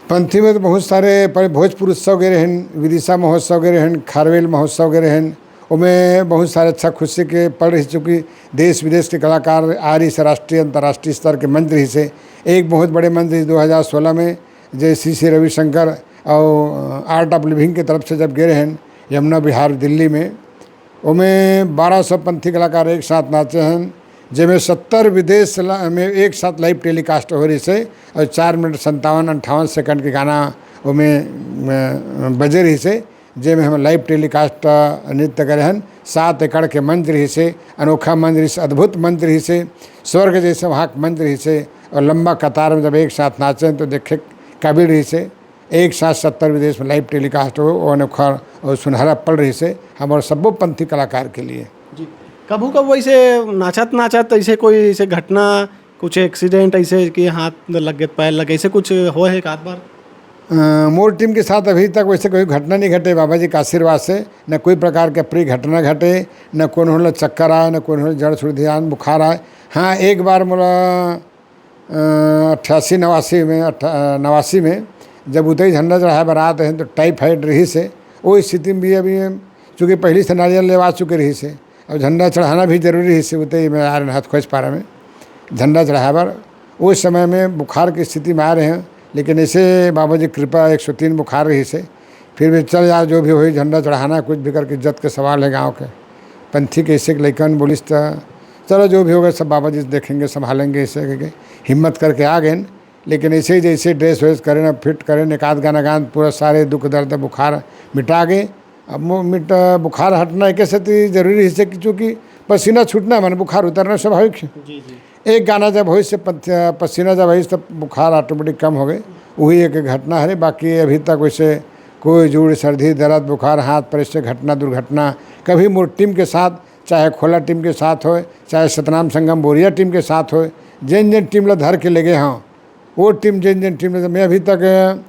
पंथी में तो बहुत सारे पल, भोजपुर उत्सव गए रहन, विदिशा महोत्सव गए रहन, खारवेल महोत्सव गए रहन, ओमे बहुत सारे अच्छा खुशी के पल रही, चूँकि देश विदेश के कलाकार आ रही से, राष्ट्रीय अंतर्राष्ट्रीय स्तर के मंच रही से। एक बहुत बड़े मंच रही दो हज़ार सोलह में, जे सी सी रविशंकर और आर्ट ऑफ लिविंग के तरफ से जब गए रहन यमुना विहार दिल्ली में, ओमे बारह सौ पंथी कलाकार एक साथ नाचे हन, जेमे सत्तर विदेश ला-, में एक साथ लाइव टेलीकास्ट हो रही से और चार मिनट संतावन अंठावन सेकंड के गाना ओमे, अ, बजे रही से, जेमे हम लाइव टेलीकास्ट नृत्य करे हन। सात एकड़ के मंच रही से, अनोखा मंच रही से, अद्भुत मंच रही से, स्वर्ग जैसे वहाँ के मंच रही से और लंबा कतार में जब एक साथ नाचे तो देखे काबिल रही से। एक साथ सत्तर विदेश में लाइव टेलीकास्ट हो, वो अनोखा और सुनहरा पल रही से हमारे सब्बो पंथी कलाकार के लिए। जी। कभू कभू ऐसे नाचत नाचत ऐसे कोई ऐसे घटना, कुछ एक्सीडेंट ऐसे कि हाथ लग गए, पैर लग गए, ऐसे कुछ हो है एक आध बार? अ, मोर टीम के साथ अभी तक वैसे कोई घटना नहीं घटे बाबा जी के आशीर्वाद से, न कोई प्रकार के प्रिय घटना घटे, न कोनो ला चक्कर आए, न कोनो ला जड़ सुरधियान बुखार आए। हाँ, एक बार मोला अ, अट्ठासी नवासी में, अट्ठा-, अ, नवासी में जब उतई झंडा चढ़ाए बर आत रहे तो टाइफाइड रही से, वो स्थिति में भी अभी हम, चूँकि पहली से नारियल लेवा चुके रही से, अब झंडा चढ़ाना भी जरूरी रही से, उतई में आ रहे हाथ खोज पारा में झंडा चढ़ाए बर, उस समय में बुखार की स्थिति में आ रहे हैं, लेकिन ऐसे बाबा जी कृपा एक सौ तीन बुखार रही से, फिर भी चल यार, जो भी होई, झंडा चढ़ाना, कुछ भी करके इज्जत के सवाल है गांव के, पंथी के ऐसे के लइकन बोलिस त चलो जो भी होगा सब बाबा जी देखेंगे, संभालेंगे, ऐसे करके हिम्मत करके आ गए। लेकिन ऐसे ही जैसे ड्रेस व्रेस करें, फिट करें, एक आध गाना गान, पूरा सारे दुख दर्द बुखार मिटा गए। अब मो- मिट बुखार हटना एक ऐसे तो जरूरी है कि चूँकि पसीना छूटना है, माने बुखार उतरना स्वाभाविक है। जी जी। एक गाना जब होई से पत- पसीना जब होई तब बुखार ऑटोमेटिक कम हो गए। वही एक घटना हरे, बाकी अभी तक वैसे कोई जुड़ सर्दी दर्द बुखार हाथ पर ऐसे घटना दुर्घटना कभी मोर टीम के साथ, चाहे खोला टीम के साथ होए, चाहे सतनाम संगम बोरिया टीम के साथ होए, जेन जेन टीम ला धर के लेगे हाँ, वो टीम जेन जेन टीम ला, मैं अभी तक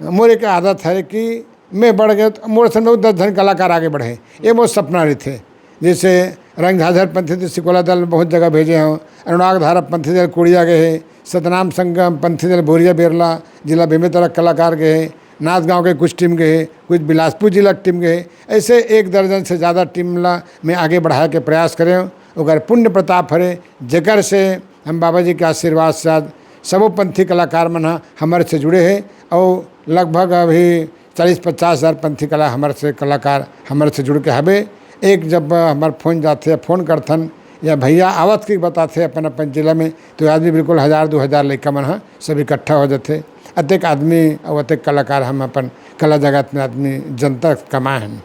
मोर एक आदत है कि मैं बढ़ गए तो मोर संग दस झन कलाकार आगे बढ़े, ये मोर सपना रहिथे। जैसे रंगझाझर पंथी दल सिकोला दल बहुत जगह भेजे हों, अनुराग धारा पंथी दल कोड़िया गए है, सतनाम संगम पंथी दल बोरिया बेरला, जिला बेमेतरा कलाकार गए है, नाथ गांव के कुछ टीम गए है, कुछ बिलासपुर जिला की टीम गए है। ऐसे एक दर्जन से ज़्यादा टीम ला मैं आगे बढ़ाए के प्रयास करें। ओकर पुण्य प्रताप हरे, जेकर से हम बाबा जी के आशीर्वाद से आज सबो पंथी कलाकार मन ह हमर से जुड़े हे। और लगभग अभी चालीस पचास हज़ार पंथी कला हमर से कलाकार हमर से जुड़ के हवे। एक जब हमर फोन जाथे, फोन करथन या भैया आवत के बताथे अपन अपन जिला में, तो आदमी बिल्कुल हज़ार दो हज़ार लइका मन ह सब इकट्ठा हो जाथे। अतेक आदमी और अतेक कलाकार हम अपन कला जगत में आदमी जनता कमाए हन।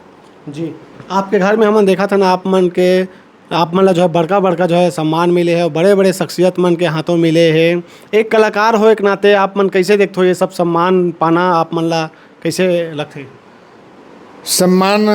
जी। आपके घर में हमन देखत हन, आप मन के, आप मन ला जो है बड़का बड़का जो है सम्मान मिले है और बड़े बड़े शख्सियत मन के हाथों मिले है। एक कलाकार होए के नाते आप मन कैसे देखथो ये सब सम्मान पाना, आप मन ला कैसे लगथे? सम्मान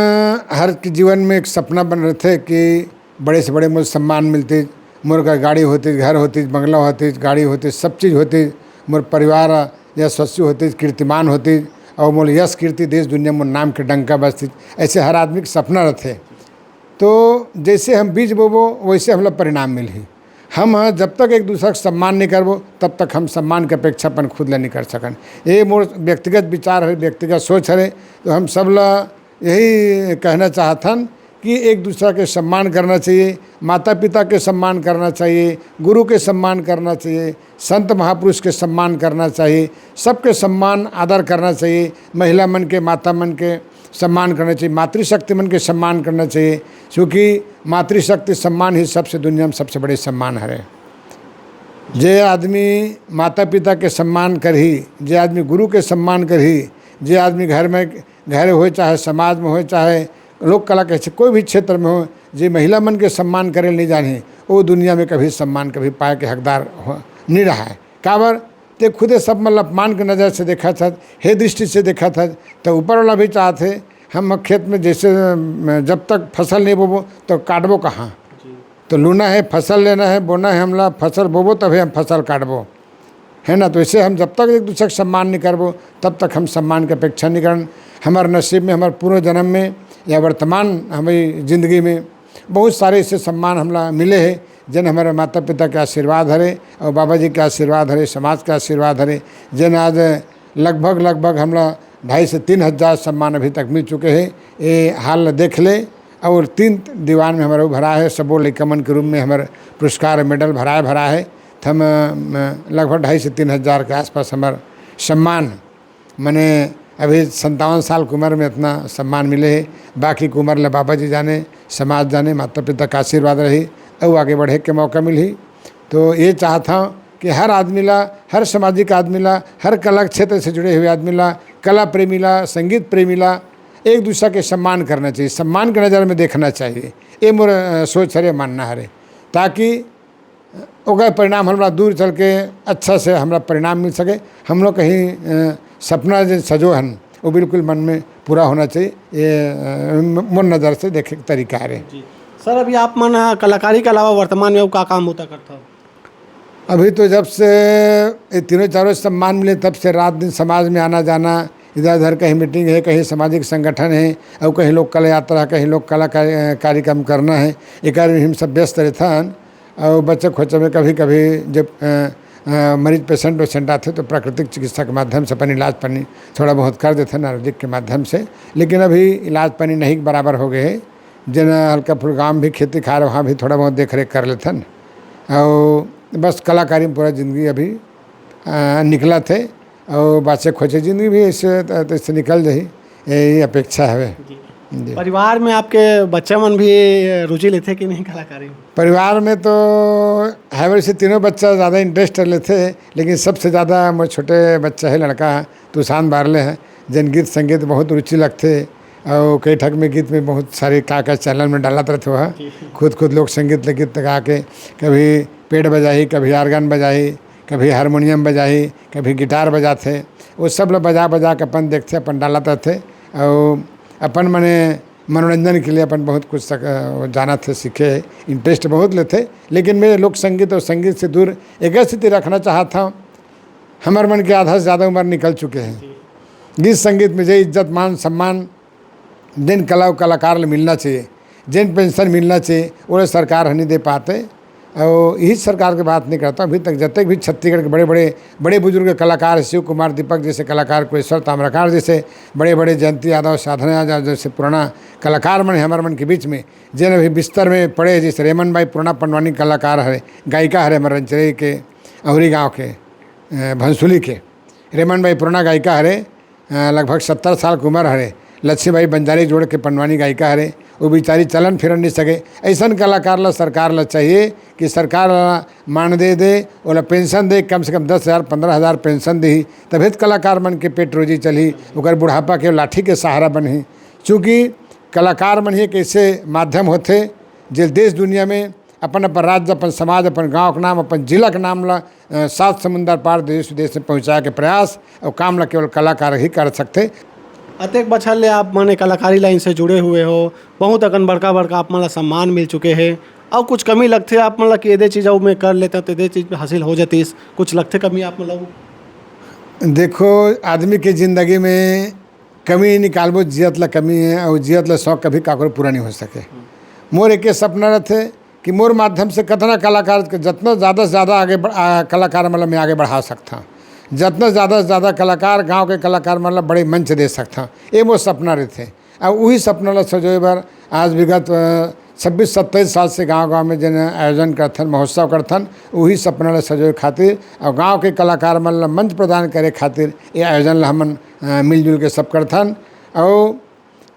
हर के जीवन में एक सपना बन रहथे कि बड़े से बड़े मोर सम्मान मिलते, मोर का गाड़ी होती, घर होती, बंगला होती, गाड़ी होती, सब चीज़ होती, मोर परिवार यशस्वी होती, कीर्तिमान होती और मोर यश कीर्ति देश दुनिया मोर नाम के डंका बजती। ऐसे हर आदमी के सपना रहथे। तो जैसे हम बीज बोबो वैसे हमला परिणाम मिलही। हम ह जब तक एक दूसरा के सम्मान नहीं करबो तब तक हम सम्मान के अपेक्षा अपन खुद ला नहीं कर सकन। ये मोर व्यक्तिगत विचार है, व्यक्तिगत सोच है। तो हम सब ला यही कहना चाहथन कि एक दूसरा के सम्मान करना चाहिए, माता पिता के सम्मान करना चाहिए, गुरु के सम्मान करना चाहिए, संत महापुरुष के सम्मान करना चाहिए, सबके सम्मान आदर करना चाहिए, महिला मन के, माता मन के सम्मान करना चाहिए, मातृशक्ति मन के सम्मान करना चाहिए, क्योंकि मातृशक्ति सम्मान ही सबसे दुनिया में सबसे बड़े सम्मान हरे। जे आदमी माता पिता के सम्मान करही, जे आदमी गुरु के सम्मान करही, जे आदमी घर में, घर होए चाहे समाज में होए चाहे लोक कला के कोई भी क्षेत्र में हो, जे महिला मन के सम्मान करे नहीं जाने, वो दुनिया में कभी सम्मान कभी पाए के हकदार हो, नहीं रहा है। काबर ते खुदे सब मन ल अपमान के नज़र से देखत हस, हे दृष्टि से देखत हस, तो ऊपर वाला भी चाहत हे हम खेत में जैसे, अम, जब तक फसल नहीं बोबो तो काटबो कहाँ? तो लूना है, फसल लेना है, बोना है, हमला फसल बोबो तभी हम फसल काटबो, है ना? तो इसे हम जब तक एक दूसरे के सम्मान नहीं करबो तब तक हम सम्मान के अपेक्षा नहीं करन। हमारे नसीब में, हमारे पूर्व जन्म में या वर्तमान हमारी जिंदगी में बहुत सारे ऐसे सम्मान हमला मिले हैं, जेन हमारे माता पिता के आशीर्वाद हरे और बाबा जी के आशीर्वाद हरे, समाज के आशीर्वाद हरे, जेन आज लगभग, लगभग हमला ढाई से तीन हज़ार सम्मान अभी तक मिल चुके हैं। ये हाल देख ले, और तीन दीवान में हमारे भरा है, सबो लइका मन के रूप में हमारे पुरस्कार, मेडल भराए भरा है। तो हम, अ, लगभग ढाई से तीन हज़ार के आसपास हमारे सम्मान, मने अभी संतावन साल के उम्र में इतना सम्मान मिले है। बाकी के उम्र ले बाबा जी जाने, समाज जाने, माता पिता का आशीर्वाद रही, और आगे बढ़े के मौका मिली। तो ये चाहता हूँ कि हर आदमी ला, हर सामाजिक आदमी ला, हर कला क्षेत्र से जुड़े हुए आदमी ला, कला प्रेमी ला, संगीत प्रेमी ला, एक दूसरा के सम्मान करना चाहिए, सम्मान के नज़र में देखना चाहिए। ये मोर, अ, सोच हरे, मानना हरे, ताकि ओकर परिणाम हमरा दूर चल के अच्छा से हमरा परिणाम मिल सके। हम लोग कहीं, अ, सपना जे सजो हन, वो बिल्कुल मन में पूरा होना चाहिए। ये, अ, म-, मोर नज़र से देखे के तरीका हरे। जी। सर, अभी आप मन, अ, कलाकारी के अलावा वर्तमान में अउ का काम होता करता हो? अभी तो जब से ये तीनों चारों सम्मान मिले, तब से रात दिन समाज में आना जाना, इधर उधर कहीं मीटिंग है, कहीं सामाजिक संगठन है, और कहीं लोक कला यात्रा, कहीं लोक कला का, अ, कार्यक्रम करना है, एक हम सब व्यस्त रहता है। और बच्चे खोचे में कभी-कभी जब, अ, अ, मरीज पेशेंट वेशेंट आथे तो प्राकृतिक चिकित्सा के माध्यम से अपन इलाज पानी थोड़ा बहुत कर देथन आयुर्वेदिक के माध्यम से, लेकिन अभी इलाज पानी नहीं के बराबर हो गए है। जेन हल्का फुल्का भी खेती खार वहाँ भी थोड़ा बहुत देख रेख कर लेथन। और तो बस कलाकारी में पूरा जिंदगी अभी, अ, निकलत हे, अउ बाँचे खोचे जिंदगी भी ऐसे, त-, तैसे निकल जाही, यही अपेक्षा हवे। जी। जी। परिवार में आपके बच्चा मन भी रुचि लेथे कि नहीं कलाकारी में? परिवार में तो है वैसे तीनों बच्चा ज़्यादा interest लेथे, लेकिन सबसे ज़्यादा मोर छोटे बच्चा हे लड़का, तुषान बारले हे, जेन गीत संगीत बहुत रुचि लगथे, अउ कई ठक में गीत में बहुत सारे का का channel में डालत रहिथे ओह। जी। खुद, खुद लोक संगीत ले गीत गा के, कभी पेड़ बजाही, कभी organ बजाही, कभी हारमोनियम बजाही, कभी guitar बजाथे। वो सब ल बजा, बजा के अपन देखथे, अपन डालत रहिथे, अउ अपन मने मनोरंजन के लिए अपन बहुत कुछ सक-, जानत हे, सीखे हे, interest बहुत लेथे। लेकिन मैं लोक संगीत अउ संगीत से दूर एक स्थिति रखना चाहत हूँ। हमर मन के आधा से ज़्यादा उम्र निकल चुके हे। जी। गीत संगीत में जे इज्जत, मान, सम्मान जेन कला अउ कलाकार ल मिलना चाहिए, जेन pension मिलना चाहिए, वो सरकार ह नहीं दे पाते। अउ यही सरकार के बात नहीं करता, अभी तक जतेक भी छत्तीसगढ़ के बड़े-बड़े, बड़े बुजुर्ग कलाकार, शिव कुमार दीपक जैसे कलाकार, कुलेश्वर ताम्रकार जैसे बड़े-बड़े, जयंती यादव, साधना यादव जैसे पुराना कलाकार मन हे हमर मन के बीच में, जेन अभी बिस्तर में पड़े हे, जैसे रेमन बाई पुराना पंडवानी कलाकार हरे, गायिका हरे हमर रंचरई के, अहुरी गाँव के, अ, भंसुली के। रेमन बाई पुराना गायिका हरे, अ, लगभग सत्तर साल के उम्र हरे। लक्ष्मीबाई बंजारी जोड़ के पंडवानी गायिका हरे, वो बेचारी चलन फिरन नहीं सके। ऐसन कलाकार ला सरकार ला चाहिए कि सरकार ला मानदेय दे, ओला pension दे, कम से कम दस हज़ार, पन्द्रह हज़ार pension देही, तभे तो कलाकार मन के पेट रोजी चलही, ओकर बुढ़ापा के लाठी के सहारा बनही। चूँकि कलाकार मन ही एक ऐसे माध्यम होथे, जे देश दुनिया में अपन, अपन राज्य, अपन समाज, अपन गाँव के नाम, अपन जिला के नाम ला, अ, सात समुंदर पार देश विदेश में पहुँचाए के प्रयास अउ काम ला केवल कलाकार ही कर सकथे। अतेक बछर ले आप मन ए कलाकारी line से जुड़े हुए हो, बहुत अकन बड़का-बड़का आप मन ला सम्मान मिल चुके हे, अउ कुछ कमी लगथे आप मन ला कि एदे चीज अउ मैं कर लेता तो एदे चीज हासिल हो जातीस, कुछ लगथे कमी आप मन ला? देखो, आदमी के जिंदगी में कमी निकालबो, जियत ला कमी हे, अउ जियत ला शौक कभी काकरो पूरा नहीं हो सके। मोर एके सपना रथे कि मोर माध्यम से कतना कलाकार के जतना ज़्यादा से ज़्यादा आगे बढ़-, आ, कलाकार मतलब मैं आगे बढ़ा सकता हूँ, जतना ज़्यादा से ज़्यादा कलाकार, गांव के कलाकार मतलब बड़े मंच दे सकता हूँ, ये मोर सपना रथे। अब वही सपना ला सजोए बर आज विगत, अ, छब्बीस सत्ताईस साल से गांव-गांव में जेन आयोजन करथन, महोत्सव करथन, वही सपना ला सजोए खातिर अउ गांव के कलाकार मन ला मंच प्रदान करे खातिर ये आयोजन ला हमन, अ, मिलजुल के सब करथन। अउ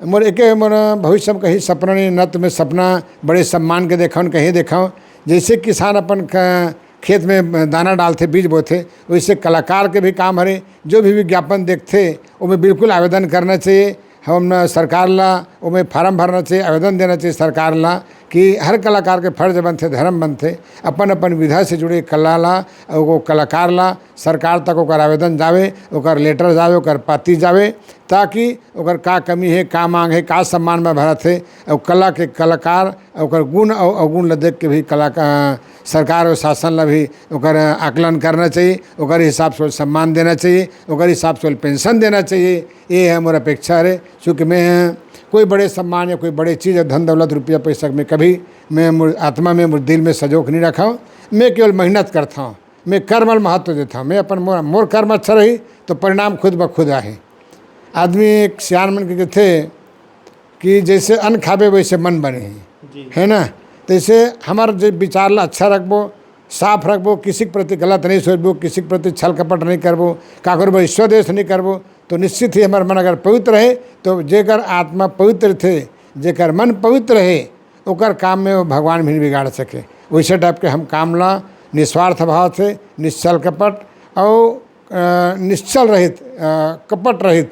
मोर एके मोर भविष्य में कहीं सपना नहीं, न तो मैं सपना बड़े सम्मान के देखा, न कहीं देखा। जैसे किसान अपन क-, खेत में दाना डालथे, बीज बोथे, वैसे कलाकार के भी काम हरे। जो भी विज्ञापन देखथे, ओमे बिल्कुल आवेदन करना चाहिए। हम सरकार ला ओमे form भरना चाहिए, आवेदन देना चाहिए सरकार ला कि हर कलाकार के फर्ज बनथे, धर्म बनथे, अपन अपन विधा से जुड़े कला ला, अउ वो कलाकार ला सरकार तक ओकर आवेदन जावे, ओकर letter जावे, ओकर पाती जावे, ताकि ओकर का कमी हे, का मांग हे, का सम्मान में भरत हे, अउ कला के कलाकार, ओकर गुण अउ अवगुण ल देख के भी कला का, सरकार अउ शासन ल भी ओकर आकलन करना चाहिए, ओकर हिसाब से सम्मान देना चाहिए, ओकर हिसाब से pension देना चाहिए। ये है मोर अपेक्षा हरे। चूँकि मैं कोई बड़े सम्मान या कोई बड़े चीज़, धन दौलत, रुपया पैसा में कभी मैं मोर आत्मा में, मोर दिल में सजोक नहीं रखा हूँ। मैं केवल मेहनत करता हूँ, मैं कर्म ल महत्व देता हूँ। मैं अपन मोर, मोर कर्म अच्छा रही तो परिणाम खुद ब खुद आही। आदमी एक सियान मन के कहते कि जैसे अन्न खाबे वैसे मन बने ही, जी। है ना? तो इसे हमार जो विचार ला अच्छा रखबो, साफ रखबो, किसी के प्रति गलत नहीं सोचबो, किसी के प्रति छल कपट नहीं करबो, काकर बर ईश्वर द्वेष नहीं करबो, तो निश्चित ही हमार मन अगर पवित्र है, तो जेकर आत्मा पवित्र थे, जेकर मन पवित्र है, ओकर काम में वो भगवान भी नहीं बिगाड़ सके। वैसे type के हम काम ला निस्वार्थ भाव से, निश्चल कपट और, अ, निश्चल रहित, अ, कपट रहित,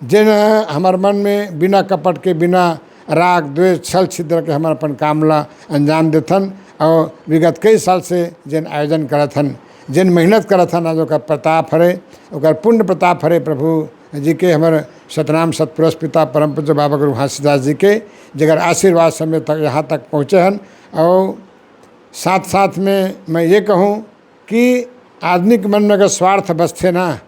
जेन हमर मन में बिना कपट के, बिना राग, द्वेष, छल, छिद्र के हमन अपन काम ला अंजाम देथन। और विगत कई साल से जेन आयोजन करत हन, जेन मेहनत करत हन, आज ओकर प्रताप हरे, ओकर पुण्य प्रताप हरे प्रभु जी के, हमर सतनाम सतपुरुष पिता परम पूज्य बाबा गुरु घासीदास जी के, जेकर आशीर्वाद समय तक, यहाँ तक पहुँचे हन। और साथ साथ में मैं ये कहूँ कि आदमी के मन में अगर स्वार्थ बसथे ना,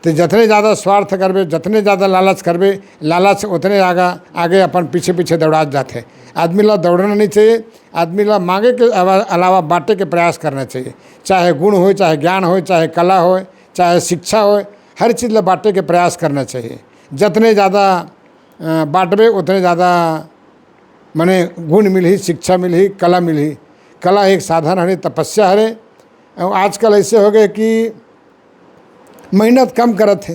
तो जतने ज़्यादा स्वार्थ करबे, जतने ज़्यादा लालच करबे, लालच उतने आगा, आगे अपन पीछे पीछे दौड़ात जाथे। आदमी ला दौड़ना नहीं चाहिए, आदमी ला मांगे के अवा-, अलावा बांटे के प्रयास करना चाहिए। चाहे गुण होय, चाहे ज्ञान होय, चाहे कला होय, चाहे शिक्षा होय, हर चीज़ ला बांटे के प्रयास करना चाहिए। जतने ज़्यादा, अ, बांटबे, उतने ज़्यादा मने गुण मिलही, शिक्षा मिलही, कला मिलही। कला एक साधन हरे, तपस्या हरे, अउ आजकल ऐसे हो गए कि मेहनत कम करत हे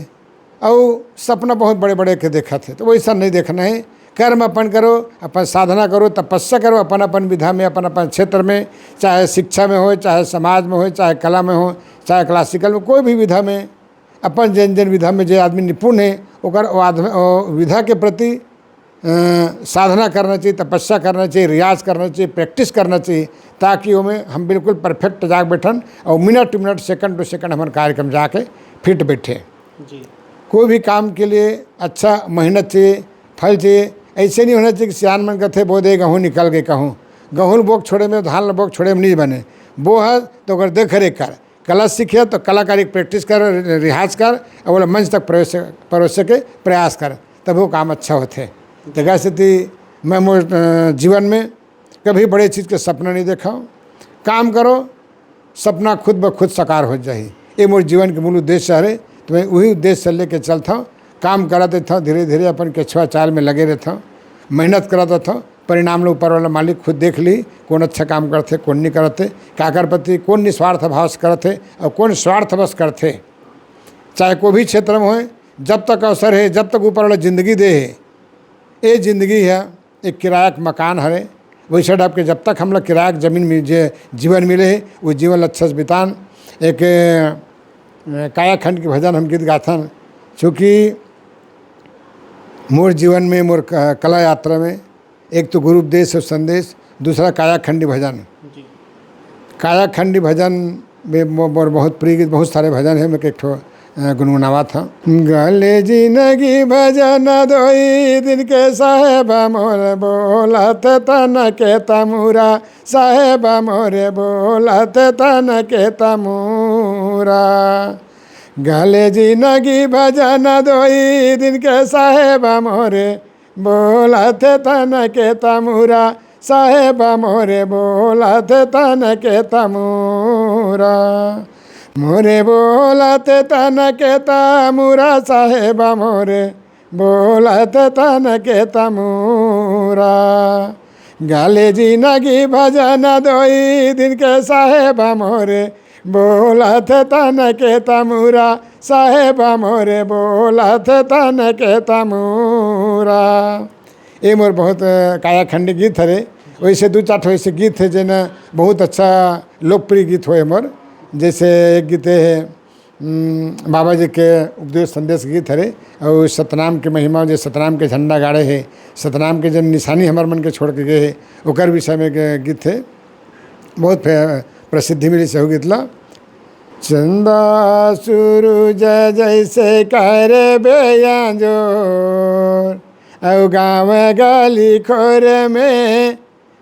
अउ सपना बहुत बड़े बड़े के देखत हे। तो वैसा नहीं देखना है। कर्म अपन करो, अपन साधना करो, तपस्या करो, अपन अपन विधा में, अपन अपन क्षेत्र में, चाहे शिक्षा में हो, चाहे समाज में हो, चाहे कला में हो, चाहे क्लासिकल में, कोई भी विधा में, अपन जन जन विधा में जो आदमी निपुण है, ओकर ओ आदमी, ओ विधा के प्रति अ, साधना करना चाहिए, तपस्या करना चाहिए, रियाज करना चाहिए, प्रैक्टिस करना चाहिए, ताकि ओमे हम बिल्कुल परफेक्ट जाग बैठन और minute to minute, second to second हमारे कार्यक्रम जाके फिट बैठे। जी। कोई भी काम के लिए अच्छा मेहनत चाहिए, फल चाहिए। ऐसे नहीं होना चाहिए कि सियान मन कहते, "बो दे गहूँ निकल गए कहूँ।" गहूँ ल बोक छोड़े में, धान ल बोक छोड़े में नहीं बने। बो है तो ओकर देख रेख कर, कला सीखे तो कलाकारी के प्रैक्टिस कर, रियाज कर, और बोला मंच तक परोसे परोसे के प्रयास कर, तब वो काम अच्छा होते। तो कह सकती मैं मोर अ, जीवन में कभी बड़े चीज़ के सपना नहीं देखा। काम करो, सपना खुद ब खुद साकार हो जाही। ये मोर जीवन के मूल उद्देश्य हरे। तो मैं वही उद्देश्य से लेके चलता हूँ। काम करत रहता हूँ, धीरे धीरे अपन केछुआ चाल में लगे रहता हूँ, मेहनत करत रहता हूँ। परिणाम ल ऊपर वाला मालिक खुद देख ली, कौन अच्छा काम करथे, कौन नहीं करथे, काकर प्रति कौन निस्वार्थ भाव से करथे और कौन स्वार्थ बस करथे। चाहे कोई भी क्षेत्र में होए, जब तक अवसर है, जब तक ऊपर वाला जिंदगी दे है, ये जिंदगी है एक किराया के मकान हरे। वैसे टाइप के जब तक हमला किराया के जमीन मिल जे, जीवन मिले है, वो जीवन ल अच्छा से बितान। एक अ, कायाखंड के भजन हम गीत गाथन, चूँकि मोर जीवन में, मोर क-, कला यात्रा में एक तो गुरु उपदेश और संदेश, दूसरा कायाखंडी भजन। जी। कायाखंडी भजन में मो-, मोर बहुत प्रिय गीत, बहुत सारे भजन हैं, मैं एक ठो अ, गुनगुनावा था। गले जिनगी भजन दोई दिन के साहेब मोर बोलत तन के तमुरा, साहेब मोरे बोलत तन के तमुरा। गले जिनगी भजन दोई दिन के साहेब मोरे बोलत तन के तमुरा, साहेब मोरे बोलत तन के तमुरा। मोरे बोलत तन के तमुरा, साहेब मोरे बोलत तन के तमुरा। गले जिनगी भजन दोई दिन के साहेब मोरे बोलत तन के तमुरा, साहेब मोरे बोलत तन के तमुरा। ये मोर बहुत अ, कायाखंडी गीत हरे। वैसे दू चार ठो ऐसे गीत है जेन बहुत अच्छा लोकप्रिय गीत होए मोर। जैसे एक गीत है, हम्म, बाबा जी के उपदेश संदेश गीत हरे, और सतनाम के महिमा, जो सतनाम के झंडा गाड़े है, सतनाम के जन निशानी हमर मन के छोड़ के गए है, ओकर विषय में ग-, गीत है। बहुत फे-, प्रसिद्धि मिली सहू गीत ला। चंदा सूरज जैसे करबे अंजोर, अउ गाँव गली खोर में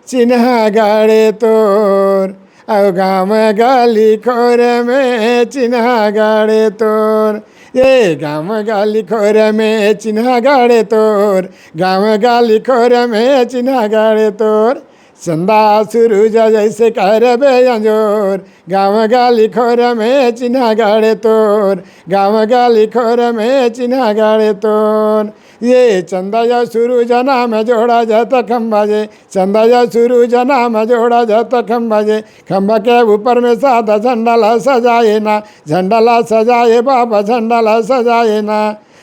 चिन्हा गाड़े तोर, अउ गाँव गली खोर में चिन्हा गाड़े तोर। ये गाँव गली खोर में चिन्हा गाड़े तोर, गाँव गली खोर में चिन्हा गाड़े तोर। चंदा सूरज जैसे करबे अंजोर, गाँव गली खोर में चिन्हा गाड़े तोर, गाँव गली खोर में चिन्हा गाड़े तोर। ये चंदा या सूरज नाम जोड़ा जात खंभा जे, चंदा या सूरज नाम जोड़ा जात खंभा जे। खंभा के ऊपर में सादा झंडा ला सजाए ना, झंडा ला सजाए बाबा, झंडा ला सजाए ना।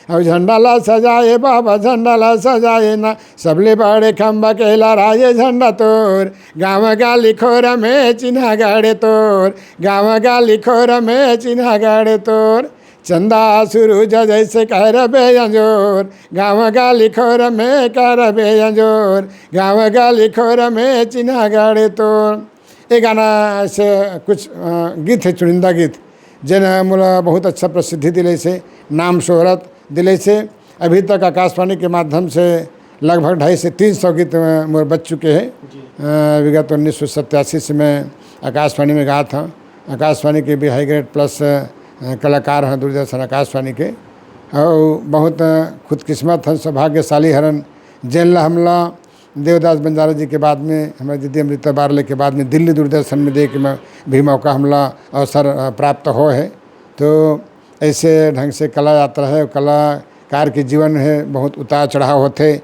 अउ झंडा ला सजाए बाबा, झंडा ला सजाए ना। सबले बड़े खंभा के लहराए झंडा तोर, गाँव गली खोर में चिन्हा गाड़े तोर, गाँव गली खोर में चिन्हा गाड़े तोर। चंदा सूरज जैसे करबे अंजोर, गाँव गली खोर में करबे अंजोर, गाँव गली खोर में चिन्हा गाड़े तोर। ये गाना से कुछ अ, गीत है, चुनिंदा गीत, जेन मोला बहुत अच्छा प्रसिद्धि दिले से, नाम शोहरत दिले से। अभी तक आकाशवाणी के माध्यम से लगभग ढाई से तीन सौ गीत अ, मोर बच चुके हैं। जी। अ, विगत उन्नीस सौ सत्तासी से मैं आकाशवाणी में गात हँव। आकाशवाणी के भी हाई ग्रेड प्लस अ, कलाकार हैं दूरदर्शन आकाशवाणी के। और बहुत अ, खुदकिस्मत हन, सौभाग्यशाली हरन, जेन ला हमला देवदास बंजारा जी के बाद में, हमारे दीदी अमृता बारले के बाद में दिल्ली दूरदर्शन में दे के मैं भी मौका हमला अवसर अ, प्राप्त हो है। तो ऐसे ढंग से कला यात्रा है, कलाकार के जीवन है, बहुत उतार चढ़ाव होथे। अ,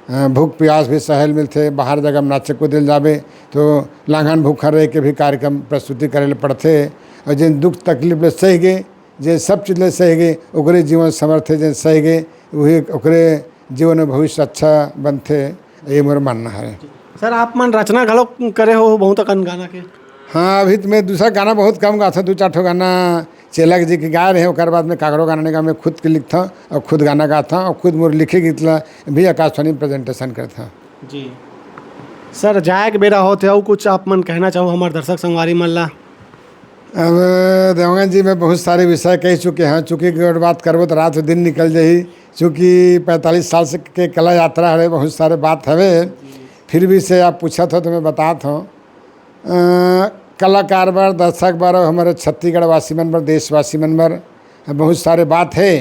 अ, भूख पियास भी सहे ल मिलथे, बाहर जगह में नाचे कूदे ल जाबे तो लांघन भूखन रह के भी कार्यक्रम प्रस्तुति करे ल पड़थे। और जेन दुख तकलीफ ले सह गे, जे सब चीज ले सह गे, ओकरे जीवन समर्थ हे। जेन सह गे, वही ओकरे जीवन में भविष्य अच्छा बनथे, ये मोर मानना है। सर, आप मन रचना घलो करे हो बहुत अकन गाना के। हाँ, अभी तो मैं दूसरा गाना बहुत कम गाता, दो चार ठो गाना चेलक जी के गाए रहे, ओकर बाद में काकरो गाना नहीं गा, मैं खुद के लिखता और खुद गाना गाता और खुद मोर लिखे गीत ला भी आकाशवाणी में प्रेजेंटेशन करता। जी सर, जाए के बेरा होत हे, अउ कुछ आप मन कहना चाहो हमारे दर्शक संगवारी मन ला? अब देवंगन जी, मैं बहुत सारे विषय कह चुके हैं, चूँकि अगर बात करबो तो रात दिन निकल जाही। चूँकि पैंतालीस साल से के कला यात्रा हवे, बहुत सारे बात हवे, फिर भी से आप पूछत हो तो मैं बतात हूँ। अ, कलाकार बर, दर्शक बर, हमर छत्तीसगढ़ वासी मन बर, देशवासी मन बर बहुत सारे बात हे।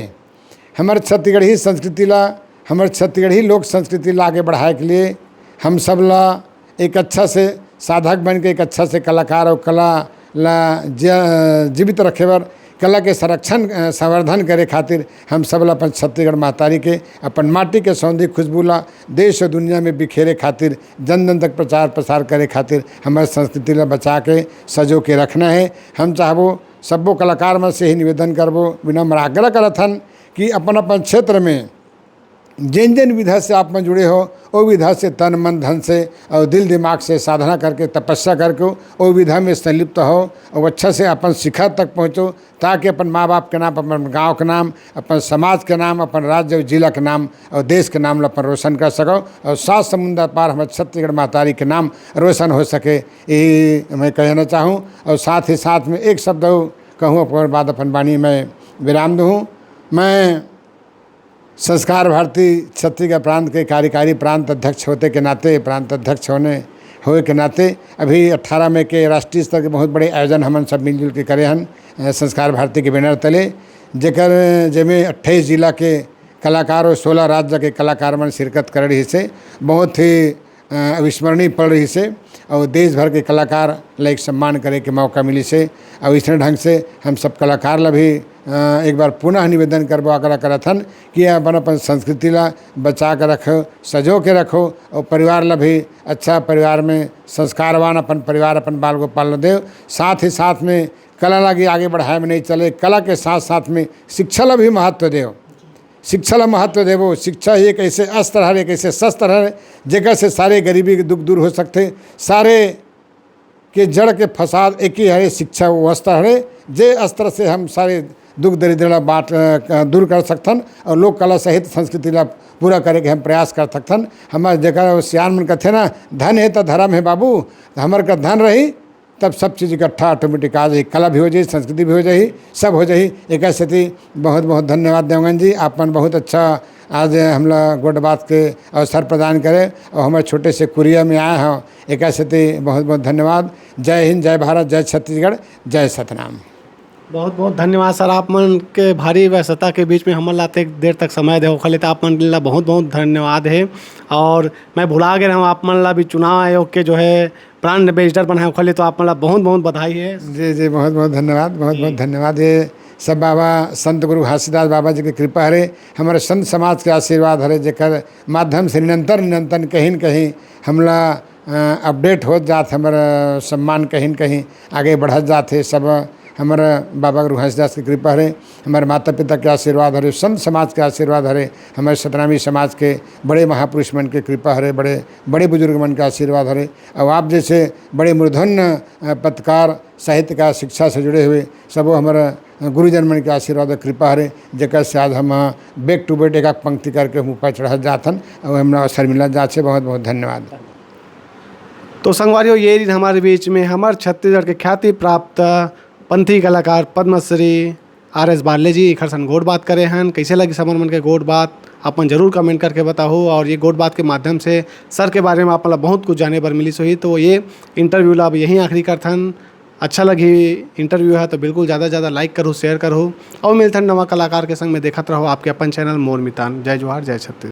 हमर छत्तीसगढ़ी संस्कृति ला, हमर छत्तीसगढ़ी लोक संस्कृति ला आगे बढ़ाए के लिए हम सब ला एक अच्छा से साधक बन के, एक अच्छा से कलाकार और कला ला ज-, जीवित रखे बर, कला के संरक्षण, अ, संवर्धन करे खातिर हम सब ला अपन छत्तीसगढ़ महतारी के, अपन माटी के सौंधी खुशबू ला देश और दुनिया में बिखेरे खातिर, जन जन तक प्रचार प्रसार करे खातिर, हमर संस्कृति ला बचा के, सजो के रखना है। हम चाहबो, सब्बो कलाकार मन से ही निवेदन करबो, विनम्र आग्रह करत हन कि अपन अपन क्षेत्र में जेन जेन विधा से आप मन जुड़े हो, ओ विधा से तन मन धन से और दिल दिमाग से साधना करके, तपस्या करके ओ विधा में संलिप्त हो और अच्छा से अपन शिखर तक पहुँचो, ताकि अपन माँ बाप के नाम, अपन गाँव के नाम, अपन समाज के नाम, अपन राज्य और जिला के नाम और देश के नाम ला अपन रोशन कर सको और सात समुंदर पार हमर छत्तीसगढ़ महतारी के नाम रोशन हो सके, यही मैं कहना चाहूँ। और साथ ही साथ में एक शब्द और कहूँ, ओकर बाद अपन वाणी मैं विराम दूँ। मैं संस्कार भारती छत्तीसगढ़ प्रांत के कार्यकारी प्रांत अध्यक्ष होते के नाते, प्रांत अध्यक्ष होने, होए के नाते अभी अट्ठारह मई के राष्ट्रीय स्तर के बहुत बड़े आयोजन हमन सब मिलजुल के करे हन, अ, संस्कार भारती के बैनर तले, जेकर, जेमे अट्ठाईस जिला के कलाकार और सोलह राज्य के कलाकार मन शिरकत कर रही से बहुत ही, अ, अविस्मरणीय पल रही से और देश भर के कलाकार ला एक सम्मान करे के मौका मिली से। और इसने ढंग से हम सब कलाकार ला भी, अ, एक बार पुनः निवेदन करबो, आग्रह करत हन कि अपन अपन संस्कृति ला बचा के रखो, सजो के रखो और परिवार ला भी अच्छा, परिवार में संस्कारवान अपन परिवार, अपन बाल गोपाल ला देव। साथ ही साथ में कला ला आगे बढ़ाए में नहीं चले, कला के साथ साथ में शिक्षा ला भी महत्व देव। शिक्षा ला महत्व देवो। शिक्षा ही एक ऐसे अस्त्र हरे, एक ऐसे शस्त्र हरे, जेकर से सारे गरीबी के दुख दूर हो सकथे, सारे के जड़ के फसाद एक ही हरे, शिक्षा वो अस्त्र हरे, जे अस्त्र से हम सारे दुख दरिद्र ला बांट, अ, दूर कर सकथन और लोक कला सहित संस्कृति ला पूरा करे के हम प्रयास कर सकथन। हमर जेकर सियान मन कथे ना, "धन हे त धर्म हे बाबू", त हमर का धन रही, तब सब चीज इकट्ठा ऑटोमेटिक आ जाही, कला भी हो जाही, संस्कृति भी हो जाही, सब हो जाही। एक सेती बहुत बहुत धन्यवाद देवंगन जी, आप मन बहुत अच्छा आज हमला गोठ बात के अवसर प्रदान करे और हमर छोटे से कुरिया में आए हो। एक सेती बहुत बहुत धन्यवाद। जय हिंद, जय भारत, जय छत्तीसगढ़, जय सतनाम। बहुत बहुत धन्यवाद सर, आप मन के भारी व्यस्तता के बीच में हमन ला अतेक देर तक समय दे ओखर ले त आप मन ला बहुत बहुत धन्यवाद हे। और मैं भुला गए रहूँ, आप मन ला भी चुनाव आयोग के जो है ब्रांड एम्बेसडर बनाए ओखर ले तो आप मन ला बहुत बहुत बधाई है। जी जी, बहुत बहुत धन्यवाद, बहुत बहुत धन्यवाद। ये सब बाबा संत गुरु घासीदास बाबा जी के कृपा हरे, हमारे संत समाज के आशीर्वाद हरे, जेकर माध्यम से निरंतर निरंतर कहीं न कहीं हमला, अ, अपडेट होत जात, हमर सम्मान कहीं न कहीं आगे बढ़त जात हे। सब हमर बाबा गुरु घासीदास के कृपा हरे, हमर माता पिता के आशीर्वाद हरे, संत समाज के आशीर्वाद हरे, हमर सतनामी समाज के बड़े महापुरुष मन के कृपा हरे, बड़े बड़े बुजुर्ग मन के आशीर्वाद हरे। और आप जैसे बड़े मूर्धन्य, अ, पत्रकार, साहित्यकार, शिक्षा से जुड़े हुए सबो हमर गुरुजन मन के आशीर्वाद और कृपा हरे, जेकर से आज हम back to back एक पंक्ति करके हम ऊपर चढ़त जात हन और हमरा अवसर मिलत जात हे। बहुत बहुत धन्यवाद। तो संगवारियों, ये दिन हमारे बीच में हमर छत्तीसगढ़ के ख्याति प्राप्त पंथी कलाकार पद्मश्री आर एस बारले जी एखर सन गोठ बात करे हन। कैसे लगी समर मन के गोठ बात, अपन जरूर कमेंट करके बताओ। और ये गोठ बात के माध्यम से सर के बारे में आप मन ला बहुत कुछ जाने बर मिलिस होही। तो ये इंटरव्यू ला अब यहीं आखिरी करथन। अच्छा लगी इंटरव्यू है तो बिल्कुल ज़्यादा से ज़्यादा लाइक करो, शेयर करो और मिलथन नवा कलाकार के संग में। देखत रहो आपके अपन चैनल मोर मितान। जय जोहार, जय छत्तीसगढ़।